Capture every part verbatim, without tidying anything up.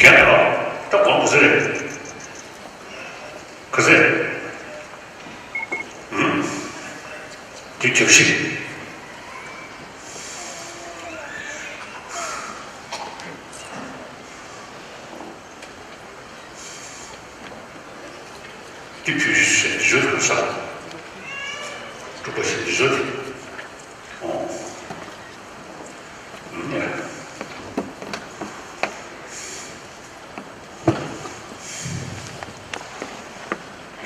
རྒན་ལགས། ད་དགོངས་པ་ཟེར། ག་ཚད། ཨུམ། དེ་གྱོད་གཞི། དེ་གྱོད་གཞི་ཟེར་བརྗོད་དགོས་ས། དྲུག་པ་ཞིག་བརྗོད་དེ། ཨོ། ཨུམ།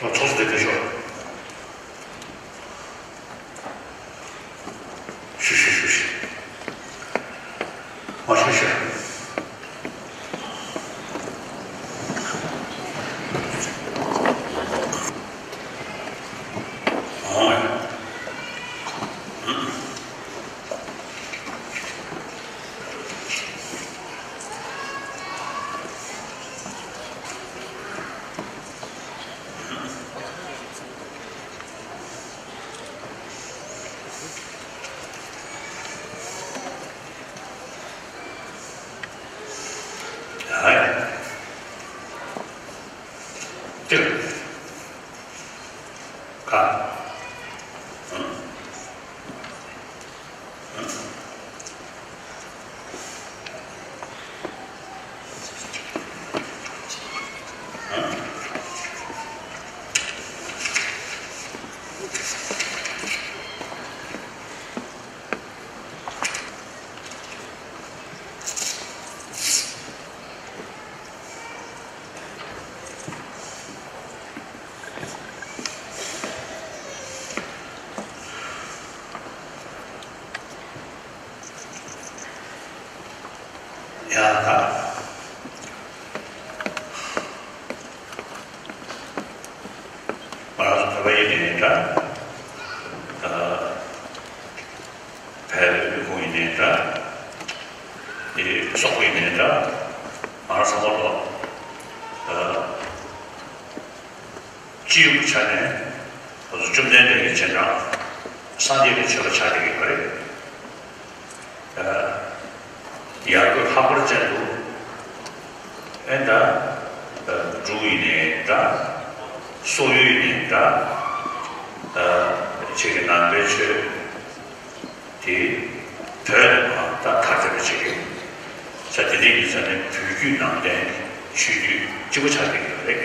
ལོ་ཚོགས་སུ་བསྡད་པའི་ཞོར། ཞུ་ཞུ་ཞུ་ཞུ། མ་ཞུ་ཞུ། ཨང་། ཡ། ཏེ། ཁ། ཡ་ད། ང་རང་ཚོ་བོད་པ་ཡིན་ནའི་འདྲ། ཨ། བལ་པོའི་མི་ཁུངས་ཡིན་ནའི་འདྲ། དེ་སོག་པོ་ཡིན་ནའི་འདྲ། ང་རང་ཚང་མ་ལོ། ཨ། སྤྱི་ཡོངས་ཀྱི་ཆ་ནས་ང་ཚོ་བཅོམ་ལྡན་འདས་ཀྱི་རྗེས་འབྲང་སངས་རྒྱས་ཀྱི་ཆོས་པ་ཆགས་བསྡད་ཀྱི་ཡོད་རེད། ཡར་རྒྱས་ལྷག་པར་ཅན་དུ་ཨེ་འདྲ། འབྲུག་ཡིན་ནའི་འདྲ། སོག་ཡུལ་ཡིན་ནའི་འདྲ། ཁྱེད་ཀྱི་ནང་པའི་ཆོས་དེ་བོད་ནས་མར་ད་དར་ཐེབས་པ་ཅིག་ཡིན། ས་དེ་འདྲའི་ཡིན་ཙང་ནས་བོད་བརྒྱུད་ནང་བསྟན་ཆོས་བརྒྱུད་གཅིག་པ་ཆགས་བསྡད་ཀྱི་ཡོད་རེད།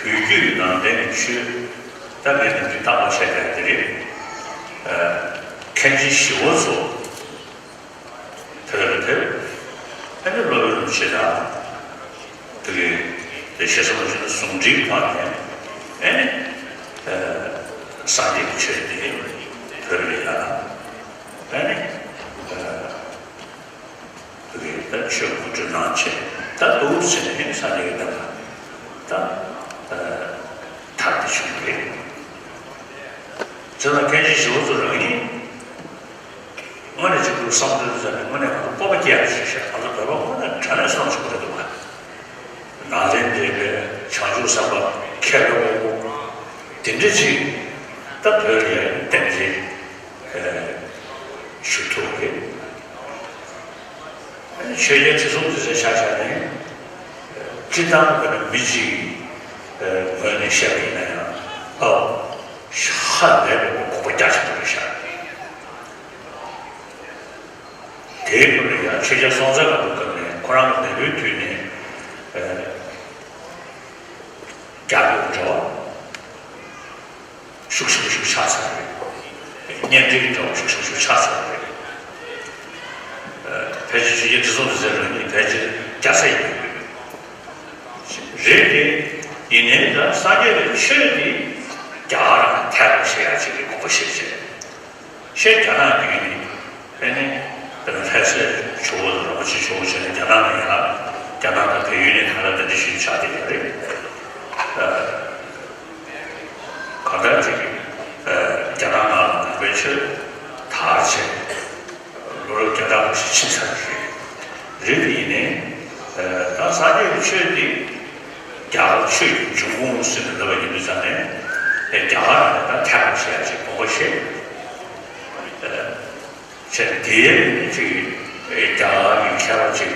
བོད་བརྒྱུད་ནང་བསྟན་གྱི་ཆོས་ད་ངས་ནམ་རྒྱུན་བརྟག་པ་བྱས་པ་དེ་རེད། མཁན་ཆེན་ཞི་བ་འཚོ་བོད་ལ་ཕེབས། ཨ་ནི་སློབ་དཔོན་རིན་པོ་ཆེ་དང་དེ་གའི་དེ་ཞེ་ས་མ་ཞུ་ན་ཟུང་འབྲེལ་གྱི་ཐོག་ནས་ཨ་ནི་སངས་རྒྱས་ཀྱི་ཆོས་དེ་བོད་ལ་ཡར་ཨ་ནི། ད་ཆོས་གོ་སྒྲིག་གནང་བྱས་ད་འདུག་ཟེར་ནས་ས་གནས་ཀྱི་འདེམས་པ་ད་ཐག་དེ་བྱུང་བ་རེད། བྱས་ཙང་མཁན་ཆེན་ཞི་བ་འཚོ་རང་ཉིད་དངོས་གནས་གཅིག་ཏུ་བསམ་དོན་ཟེར་ནས་དངོས་གནས་ཁོ་སྤོབས་པ་སྐྱེ་ཡག་ཞིག་བཤད། ང་ཚོ་བོད་པ་དངོས་གནས་དྲང་གནས་བསམ་བློ་ཆེན་པོ་རེད་འདུག་བ། ནང་བསྟན་འདྲེས་པའི་བྱང་ཆུབ་སེམས་དཔའ་མཁས་པའི་དབང་པོ་དེ་འདྲ་ཅིག་ད་བོད་ལ་ཡང་བསྟེན་ཏེ་ཞུ་ཐུབ་རེད། ཆོས་རྒྱལ་ཁྲི་སྲོང་ལྡེ་བཙན་ཆ་བཞག་ནས་སྤྱིར་བཏང་གི་མི་གཅིག་ངོས་ནས་བཤད་པ་ཡིན་ན་ཡང་ཨོ་ཧ་ལས་པའི་དགོངས་པ་རྒྱ་ཆེན་པོ་རེད་ཤག་དེའི་སྐོར་ལ་ཡང་ཆོས་རྒྱལ་སྲོང་བཙན་སྒམ་པོའི་སྐབས་ནས་ཁོ་རང་གི་མེས་པོའི་དུས་ནས་རྒྱ་བོད་འབྲེལ་བ་ཤུགས་ཆེན་པོ་ཞིག་ཆགས་ཚར་རེད། གཉེན་འབྲེལ་གྱི་འབྲེལ་བ་ཤུགས་ཆེན་པོ་ཞིག་ཆགས་ཚར་རེད། ཕལ་ཆེར་ཆོས་རྒྱལ་ཁྲི་སྲོང་ལྡེ་བཙན་རང་ཉིད་ཕལ་ཆེར་རྒྱ་བཟའ་ཡིན་པའི་རེད་དེ། ཡིན་ནའི་ད་སངས་རྒྱས་པའི་ཆོས་འདི་རྒྱ་གར་ནང་ཐད་པར་བཤད་ཡ་ཅིག་གི་དགོངས་པ་བཞེས་བྱས། ཤེས་རྒྱ་ནག་བརྒྱུད་ནས་ཨེ་ནི་དཔེར་ན་ལྷ་སའི་ཇོ་བོ་དང་རིན་པོ་ཆེ་ཇོ་བོ་བྱས་ནས་རྒྱ་ནག་ནང་ཡང་རྒྱ་ནག་དང་བལ་ཡུལ་ནས་ད་ལྟ་འདི་འདྲ་ཞིག་ཆགས་བསྡད་ཡོད་རེད། གང་ལྟར་ཅིག་རྒྱ་ནག་ནང་ལ་ནང་པའི་ཆོས་དར་བྱས། ལོ་རབས་བརྒྱ་ཕྲག་ཞིག་ཕྱིན་ཚར་རེད། རེད་དེ་ཡིན་ནའི། ད་སངས་རྒྱས་ཀྱི་ཆོས་འདི་རྒྱ་གར་ཆོས་ཀྱི་འབྱུང་ཁུངས་ཟེར་ནས་ལབ་པ་ཡིན་དུས་ཙང་ནས་རྒྱ་གར་ནས་ད་ཐད་པར་བྱས་ཡ་ཅིག་དགོངས་པ་བཞེས། བྱས་དེའི་ནི་ཅིག་རྒྱ་གར་གྱི་མཁས་པ་ཅིག་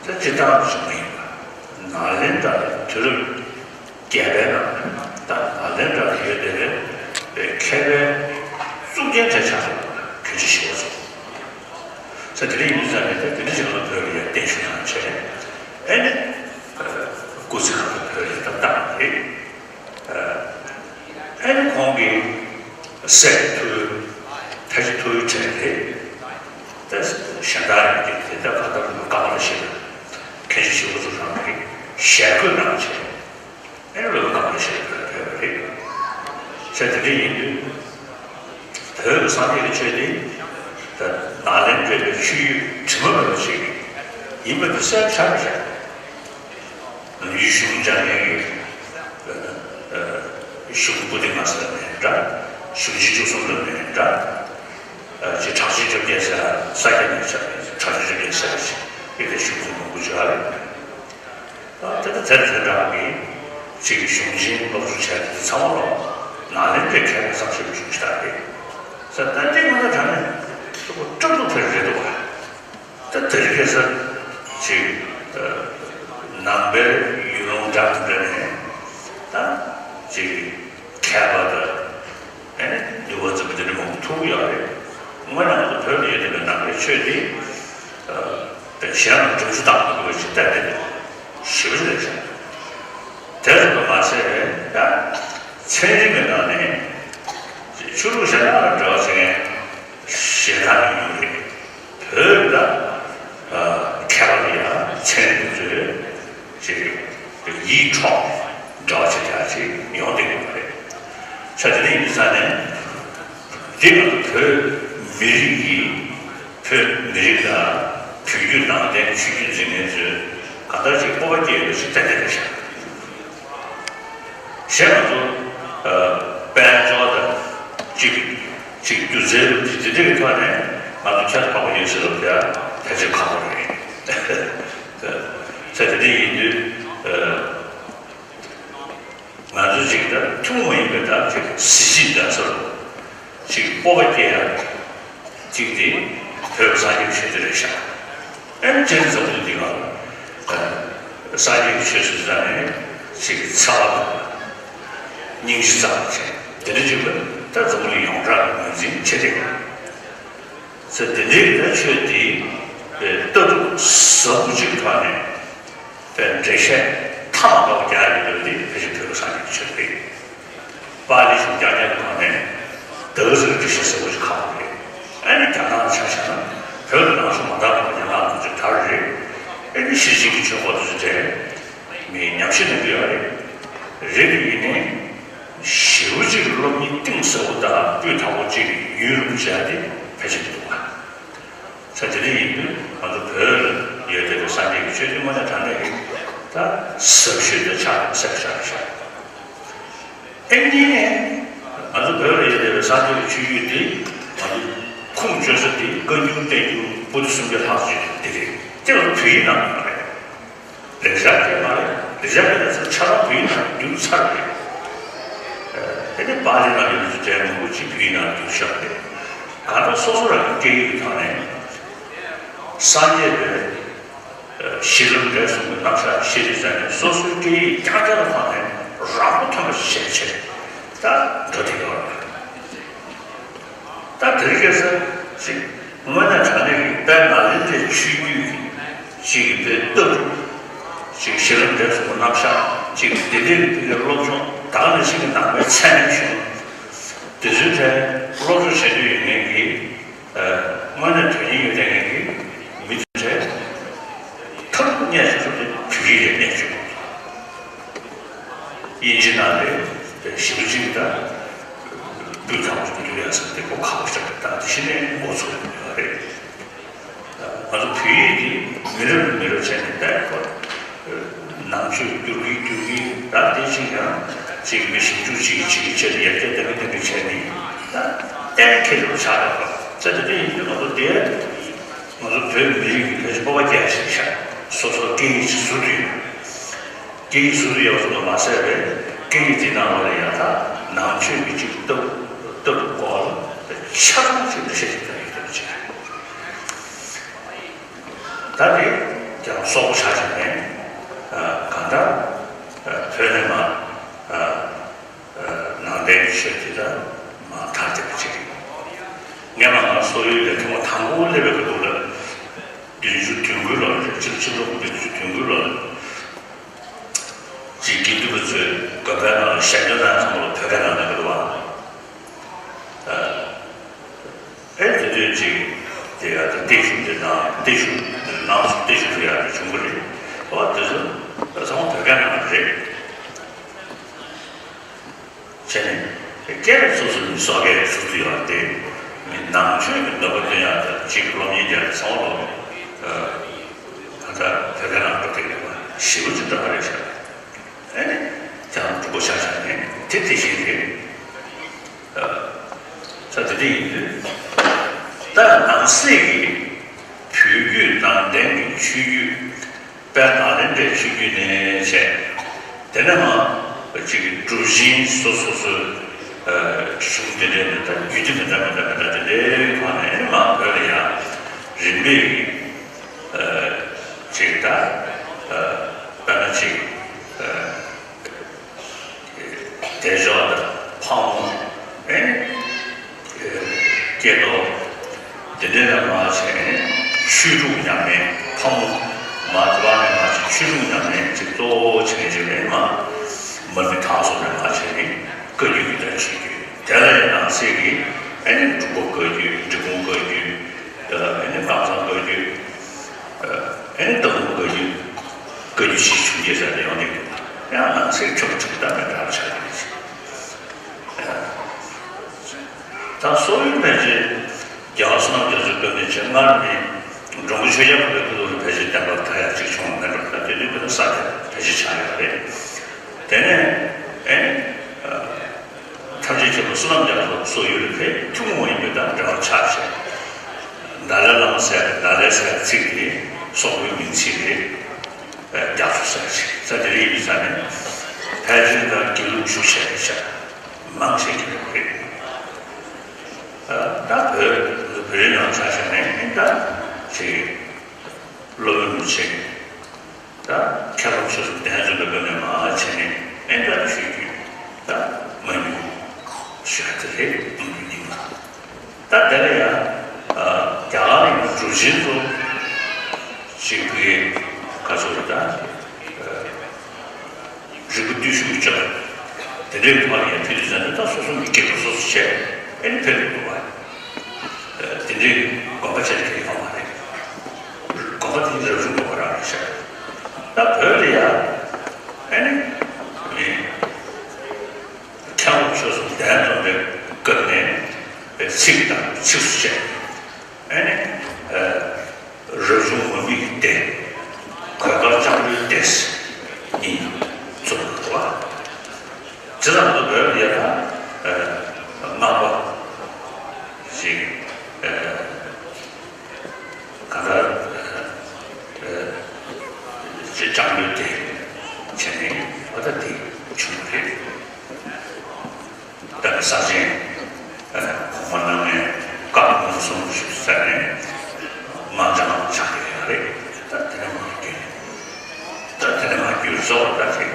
ད་སྤྱིར་བཏང་བྱུང་མ་ཡིན་པ། ནཱ་ལེནྡྲ་དུས་རབས་བརྒྱད་པའི་ནང་ད་ནཱ་ལེནྡྲ་ཡོད་བསྡད་པའི་མཁས་པའི་གཙུག་རྒྱན་གྲས་ཆགས་ཡོད་པ་མཁན་ཆེན་ཞི་བ་འཚོ། ས་དེ་རིང་ཡིན་ཙང་ནས་ད་དེ་འདྲ་ཞིག་ལ་བོད་ལ་ཡར་བརྟན་བཞུགས་གནང་བྱས། ཨེ་ནི་སྐུ་ཚེ་གང་ལ་བོད་ལ་ཡར་བཏང་བཏང་བ་རེད། ཨེ་ནི་ཁོང་གི་སྲས་ཐུ་བོ་ཐ་ཅི་ཐུ་བོའི་གྲས་རེད། ད་གཞན་དག་ཡང་དེ་དེ་ད་ག་ད་བོད་ཀ་མ་ལ་ཤི་ལ་མཁན་ཆེན་ཞི་བ་འཚོ་རང་གི་ཞལ་བཀོད་གནང་བྱས། ཨེ་ནི་བོད་ཀ་མ་ལ་ཤི་ལ་བོད་ལ་ཕེབས་པ་རེད། ས་དེ་འདྲ་ཡིན་དུས། བོད་ཀྱི་སངས་རྒྱས་ཀྱི་ཆོས་འདི་ད་ནཱ་ལེནྡྲའི་ཆོས་བརྒྱུད་དྲི་མ་མེད་པ་ཞིག་ཡིན་པ་འདི་གསལ་པོ་ཆགས་པ་རེད། ཡུལ་གཞུང་འཇམ་དབྱངས་ཀྱི་གཞུང་པོ་ཏི་ལྔ་ཟེར་ནའི་འདྲ། གཞུང་ཆེན་བཅུ་གསུམ་ལབ་ནའི་འདྲ། ཅེས་གྲགས་ཆེན་བཅོ་བརྒྱད་ཟེར་ས་སྐྱ་ནས་ཆགས་པའི་གྲགས་ཆེན་བཅོ་བརྒྱད་ཟེར་བ་ཞིག་ཡི་གེ་གཞུང་ཚོ་མང་པོ་བརྗོད་ཡ་རེད། ད་དེ་ལྟར་དེར་དོན་དག་གི་ཅིག་གཞུང་ཆེན་སློབ་སྦྱོང་བྱས་ཏེ་ཚང་མ་ལ་ནཱ་ལེནྡྲའི་མཁས་པ་ཚང་ཞིག་བྱུང་ཞིག་ད་རེད། ས་ད་ལྟའི་ང་ཚོ་དྲང་གནས་ཚོ་སྐྲག་སྡུག་དེ་རེད་འདུག་བ། ད་དེ་རིང་ཁ་སང་ཅིག་ནང་པའི་ཡུལ་ལུང་འདྲ་མི་འདྲ་ནས་ད་ཅིག་མཁས་པ་དང་། ཨེ་ནི་འདུལ་བ་འཛིན་པ་དེ་འདྲ་མང་པོ་ཐུག་ཡོད་རེད། དངོས་གནས་ང་ཚོ་བོད་ལ་ཡོད་བསྡད་པའི་ནང་པའི་ཆོས་འདི། ཨ། དེ་གཞན་ལ་སྒྲུབ་རྒྱུ་དང་དགོས་པའི་ཆེད་གཏན་ནས་ཞེ་པོ་ཅིག་རེད་ཤག་དེ་ཙམ་དུ་མ་ཟད་ཡང་ཚན་རིག་གི་ནང་ནས་ཆོས་ལུགས་གཞན་དག་དང་འབྲེལ་བ་བྱེད་མཁན་གཞན་དག་ཡོང་གི་རེད། བོད་ལ་མཁས་པ་ལ་ཡང་ཚན་རིག་པ་ཚོས་ཅིག་ཡིད་འཕྲོག་འདྲ་བ་ཅིག་ཡང་ཅིག་ཡོང་བསྡད་ཡོད་པ་རེད། ས་དེ་ནས་ཡིན་ས་ནས་འདི་ང་ཚོ་བོད་མི་རིགས་ཀྱི་བོད་མི་རིགས་ལ་བོད་བརྒྱུད་ནང་བསྟན་ཆོས་བརྒྱུད་འཛིན་མཁན་ཚོས་གང་ལྟར་ཅིག་སྤོབས་པ་སྐྱེ་ཡོད་པ་ཞིག་ཏན་ཏན་རེད་ཤག་གཞན་ང་ཚོ་དཔལ་འབྱོར་དང་གཅིག་གཅིག་སྒྱུ་རྩལ་འདི་འདྲའི་ཐོག་ནས་ང་ཚོ་ཁྱད་དུ་འཕགས་པ་ཡོད་ཟེར་བ་དེ་ཕལ་ཆེར་ཁག་པོ་རེད། ས་དེ་འདྲ་ཡིན་དུས་ང་ཚོ་གཅིག་ད་ཐུན་མོང་མ་ཡིན་པའི་ད་ཅིག་གཟི་བརྗིད་ལྡན་ས་རུ་ཅིག་སྤོབས་པ་སྐྱེ་ཡ། གཅིག་དེ་བོད་ཀྱི་སངས་རྒྱས་ཀྱི་ཆོས་དེ་རེད་ཤག་ཨེ་ནི་ཅན་འཛམ་བུ་གླིང་འདི་ག་སངས་རྒྱས་ཀྱི་ཆོས་སུ་ཟ་ནས་ཅིག་ཚ་བ་དང་སྙིང་རྗེ་ཙམ་བྱས་དེ་འདྲ་ཅིག་ལ་ད་འཛམ་བུ་གླིང་ཡོངས་གྲགས་ཀྱི་ངོས་འཛིན་བྱེད་བསྡད་ཡོད། ཚེ་འདི་འདྲའི་ད་ཆོས་འདི་ལྟ་གྲུབ་ཟབ་པོ་ཅིག་ཐོག་ནས་པའི་འགྲེལ་བཤད་ཐ་མ་དཀའ་བ་རྒྱག་ཡོད་པ་འདི་ཕལ་ཆེར་བོད་ཀྱི་སངས་རྒྱས་ཀྱི་ཆོས་རེད། པཱ་ལི་གཞུང་རྐྱང་རྐྱང་གི་ནང་ནས་ད་ག་ཟེར་འགྲེལ་བཤད་ཟབ་པོ་ཞིག་ཁག་པོ་རེད། ཨ་ནི་རྒྱ་ནག་ལ་ཆ་བཞག་ན་བོད་ལ་ནང་ཆོས་མ་དར་བར་རྒྱ་ནག་ལ་ཚུར་དར་རེད། ཨ་ནི་ཤེར་ཕྱིན་གྱི་ཆོས་སྐོར་དེ་ཚོ་དེ་མི་ཉམས་ཞིབ་གནང་གི་ཡོད་རེད། རེད་དེ་ཡིན་ནའི་ཞེ་པོ་ཅིག་སློབ་གཉེར་གཏིང་ཟབ་པོ་དང་སྤུས་དག་པོ་ཅིག་ཡུན་རིང་པོ་བྱས་ཏེ་ཕལ་ཆེར་མི་འདུག་བ། ས་དེ་འདྲ་ཡིན་དུས་ང་ཚོ་བོད་ལ་ཡོད་བསྡད་པའི་སངས་རྒྱས་ཀྱི་ཆོས་འདི་དངོས་གནས་དྲང་གནས་ཀྱི་ད་ཟབ་ཤོས་དེ་ཆགས་ཡོད་ཟེར་ཤག་ཤག་ཨེ་ནི་ང་ཚོ་བོད་ལ་ཡོད་བསྡད་པའི་སངས་རྒྱས་ཀྱི་ཆོས་བརྒྱུད་འདི་ང་ཚོ་ཁུངས་བཅོལ་ས་འདི་བཀའ་འགྱུར་བསྟན་འགྱུར་པོ་ཏི་སུམ་བརྒྱ་ལྷག་ཙམ་ཡོད་འདི་རེད། དེ་ལ་བོད་ཡིག་ནང་ཡོད་མ་རེད། ལེགས་སྦྱར་དེ་མ་རེད། ལེགས་སྦྱར་དེ་ལ་ཚུར་ཆ་ཚང་བོད་ཡིག་ནང་བསྒྱུར་ཚར་རེད། དེ་ནས་པཱ་ལི་ནང་ཡོད་པའི་འགྲེལ་མང་པོ་ཅིག་བོད་ཡིག་ནང་བསྒྱུར་བཞག་རེད། གང་ལྟར་སོ་སོ་རང་གི་སྐད་ཡིག་གི་ཐོག་ནས་སངས་རྒྱས་པའི་གཞི་ལམ་འབྲས་གསུམ་གྱི་རྣམ་གཞག་ཤེས་རིག་ཟེར་ནས་སོ་སོའི་སྐད་ཡིག་རྐྱང་རྐྱང་གི་ཐོག་ནས་རགས་པ་ཐོན་པ་ཞིག་བྱས་བྱས་ད་འགྲོ་བསྡད་ཡོད་རེད། ད་དེ་རིང་ཁ་སང་ཅིག་དངོས་གནས་དྲང་གནས་ཀྱི་དཔལ་ནཱ་ལེནྡྲའི་ཆོས་བརྒྱུད་ཀྱི་ཅིག་གི་དཔེ་ལྟ་གྲུབ་ཅིག་གཞི་ལམ་འབྲས་གསུམ་གྱི་རྣམ་གཞག་ཅིག་འདི་འདྲའི་གི་སློབ་སྦྱོང་ད་ག་ནང་བཞིན་གྱི་ནང་པའི་ཚད་མའི་གཞུང་དེ་ཚོའི་གྲས་སློབ་སྦྱོང་བྱེད་འདོད་ཡོད་མཁན་གྱི་དངོས་གནས་དོན་སྙིང་ཡོད་བསྡད་མཁན་གྱི་མི་དེ་ཚོའི་གྲས་ཐབས་སྐྱོ་གནས་ཆེ་ཤོས་དེ་བོད་ཡིག་ལས་གནས་ཆེ་ཤོས། དབྱིན་ཇི་ནང་ལ་ཞེ་པོ་ཅིག་ད་སྤུས་དག་པོ་ཞིག་འདུག་ཡ་ཟེར་ཏེ་གོ་ཁག་པོ་ཞིག་ད་དེ་བཞིན་ནས་འགོ་ཚུགས་ཡོད་རེད། ང་ཚོ་བོད་ཡིག་འདི་མི་རབས་ནས་མི་རབས་བྱས་ནས་ད་ཁོ་ནང་ཆོས་བསྒྱུར་གྱིན་བསྒྱུར་གྱིན་ད་དེ་ཅིག་ཡང་ཅིག་མི་ཞིབ་འཇུག་ཅིག་ཅིག་བྱས་ནས་ཡར་རྒྱས་གཏང་གིན་གཏང་གིན་བྱས་ནས་ད་གཏན་འཁེལ་བ་ཆགས་ཡོད་པ་ད་དེ་འདྲ་ཡིན་དུས་ང་ཚོ་དེ། ང་ཚོ་བོད་མི་རིགས་ཀྱི་ཕལ་ཆེར་སྤོབས་པ་རྒྱས་ཤིང་ཤ་སོ་སོར་སྐད་ཡིག་ཅིག་ཟུར་དུ་ཡོད། སྐད་ཡིག་ཟུར་དུ་ཡོད་ཙམ་དུ་མ་ཟད་པའི་སྐད་ཡིག་དེ་ནང་ལོགས་ལ་ཡང་དག་ནང་ཆོས་ཀྱི་ཅིག་སྟབས་སྟབས་སྐོར་ལ་ཆ་ཚང་ཅིག་འགྲེལ་བཤད་ཅིག་གནང་ཡོད་པ་ཅིག་ད་དེ་ཀྱང་སོག་པོ་ཆགས་ཀྱི་མེད། གང་ལྟར་བོད་ནས་མ། ནང་བསྟན་གྱི་ཆོས་དེ་དག་མར་དར་བསྡད་པ་ཅིག་རེད། ངས་མ་ང་སོག་ཡུལ་ལ་ཐེངས་མ་དང་པོ་སླེབས་པའི་སྐབས་ལ་བདུན་ཅུ་དོན་དགུའི་ལོ་རེད། སྤྱི་ལོ་ཆིག་སྟོང་དགུ་བརྒྱ་བདུན་ཅུ་དོན་དགུའི་ལོ་ལ་ཅིག་དགེ་འདུན་པ་ཚོས་དགོན་པའི་ནང་ལ་ཞལ་འདོན་གནང་ཚང་མ་ལ་བོད་སྐད་ནང་ལ་འདུག་བ། ཨེ་དེ་དུས་ཅིག་དེ་ཡ་ད་བརྟན་བཞུགས་དེ་ནང་བརྟན་བཞུགས་ནང་སོ་བརྟན་བཞུགས་ཡ་དེ་བྱུང་གི་རེད། ཨོ་དེ་ཚོ་ཚང་མ་བོད་སྐད་ནང་ལ་རེད། བྱས་ནས་སྐད་རིགས་སོ་སོ་ནས་སོག་སྐད་ཟུར་དུ་ཡོད་དེ། ནང་ཆོས་ཀྱི་འདོད་པ་སྟོན་ཡག་དང་གཅིག་སློབ་གཉེར་རྒྱག་ཚང་མ་ལོག་ད་ལྟ་བོད་སྐད་ནང་འགྲོ་བསྡད་ཡོད་པ་ཞེ་པོ་ཅིག་འདྲ་བ་རེད་ཤག་ཨེ་ནི་ཀྱང་སྒྲུབ་པོ་ཆགས་ཆགས་ནས་དེ་དེ་བཞིན་རེད། ས་དེ་འདྲ་ཡིན་དུས་ད་ནང་གསེས་ཀྱི་བོད་བརྒྱུད་ནང་བསྟན་གྱི་ཆོས་བརྒྱུད། དཔལ་ནཱ་ལེནྡྲའི་ཆོས་བརྒྱུད་ནས་བྱས། དེ་ནས་མ་གཅིག་གི་སྒྲུབ་ཆེན་སོ་སོ་སོའི་གཞུང་དེ་འདྲའི་ནས་ད་རྒྱུད་སྡེ་མི་འདྲ་མི་འདྲ་མི་འདྲ་དེ་འདྲའི་ཐོག་ནས་ནི་མ་བོད་ལ་ཡང་རིམ་པས་ཀྱི་གཅིག་ད་དཔེར་ན་གཅིག་དལ་འབྱོར་དང་ཕག་མོ་ཨེ། སྐྱེ་ལོ། དེ་འདྲའི་ལ་མ་བྱས་ནས་ཆོས་དྲུག་ཉམས་ལེན་ཕ་མོ་མ་དེ་བ་ནས་མ་བྱས་ཆོས་དྲུག་ཉམས་ལེན་ཅིག་གཙོ་བོ་བྱས་ཀྱི་རེད་མ། མར་མི་དྭགས་སོགས་ནས་མ་བྱས་ནས་བཀའ་བརྒྱུད་ཀྱི་དར་ཕྱིན་རྒྱུད་དེ་ལ་ཡང་ནང་གསེས་ཀྱི་ཨེ་ནི་འབྲུག་པ་བཀའ་བརྒྱུད་འབྲི་གུང་བཀའ་བརྒྱུད་ཨེ་ནི་ཀམ་ཚང་བཀའ་བརྒྱུད་ཨེ་ནི་སྟག་ལུང་བཀའ་བརྒྱུད་བཀའ་བརྒྱུད་ཕྱིས་བྱུང་རྒྱལ་ས་ནས་ཡོང་ནས་ཡང་ནང་གསེས་ཁྱུ་གཅིག་ལྟ་མེད་འདྲ་ཆགས་ཀྱི་རེད། ད་སོག་ཡུལ་ཕལ་ཆེར་རྒྱལ་བ་བསོད་ནམས་རྒྱ་མཚོའི་སྐབས་ནས་བྱས་སྔར་ནས་འགྲོ་མགོན་ཆོས་རྒྱལ་འཕགས་པའི་སྐུ་ཐོག་ལ་ཕལ་ཆེར་བསྟན་པ་དར་ཡག་གཅིག་བྱུང་བ་མེད་འགྲོ། ད་དེ་དུས་དཔེར་ན་ས་དེ་ཕལ་ཆེར་ཆགས་ཡོད་རེད། དེ་ནས་ཨེ་ཐམས་ཅད་མཁྱེན་པ་བསོད་ནམས་རྒྱ་མཚོ་སོག་ཡུལ་ལ་ཕེབས་ཐུན་མོང་མ་ཡིན་པའི་ད་འབྲེལ་བ་ཆགས་བྱས། ད་ལའི་བླ་མ་ཟེར་ད་ལའི་ཟེར་ཚིག་དེ་སོག་པོའི་མིང་ཚིག་རེད། རྒྱ་མཚོ་ཟེར་ཅིག་ས་དེ་རིགས་ཡིན་ས་ནས་ཕལ་ཆེར་ད་དགེ་ལུགས་ཞུགས་བྱས་རེད་ཤག་མང་ཆེ་གི་རེད། ད་བོད་བོད་རིགས་ནང་ཆ་བཞག་ནས་ད་ཅིག་སློབ་དཔོན་རིན་པོ་ཆེ་ད་མཁན་སློབ་ཆོས་གསུམ་གདན་འཛོམས་པའི་སྒོ་ནས་མ་བྱས་ནས་ཨེ་ད་ཆོས་བརྒྱུད་ད་མ་ཉུང་ཞུ་ཡ་དེ་རེད་གཏོང་རྒྱུ་ཡིན་ལ། ད་དེ་ལ་ཡང་རྒྱ་གར་ནས་གྲུབ་ཆེན་ཚོ་ཞིག་གིས་ག་ཚོད་ད་རིག་པ་བརྟུལ་ཞུགས་བཅོས་དེ་འདྲའི་ཐོག་ནས་ཡང་ཕེབས་དུས་ཙམ་ནས་ད་སོ་སོ་མི་སྐད་དུ་སོ་སོ་བྱས་ཨེ་ནི་ཕེབས་དགོས་པ་དེ་འདྲའི་དགོན་པ་ཆེ་གི་ཡོད་མ་རེད། དགོན་པ་དེ་རབ་བྱུང་དགོན་པ་རང་རེད་ཤག་ད་བོད་ལ་ཡང་ཨེ་ནི་མི། མཁན་སློབ་ཆོས་གསུམ་གདན་འཛོམས་པའི་སྐབས་ནས་ཚིག་དང་ཚིགས་སུ་བཅད་ཨེ་ནི་རབ་བྱུང་མ་དམིགས་ཏེ་གོས་དཀར་ལྕང་ལོའི་སྡེ་གཉིས་འཛོམས་འདུག་བ། དེ་ཙམ་དུ་བོད་ཡ་ད་སྔགས་པ་ཞིག་ག་ད་ཅེས་ལྕང་ལོའི་སྡེ་བྱས་ནས་བ་ད་དེ་བྱུང་བ་རེད། ད་ནི་ས་ཆེན་གོང་མ་རྣམ་ངེས་བཀའ་དགོངས་གསུང་ཞུས་ཟེར་ནས་དམག་འཇང་ཆགས་ཡོད་རེད། ད་དེ་ནས་མ་བརྒྱུད་ད་དེ་ནས་མ་བརྒྱུད་སོགས་ད་ཅིག་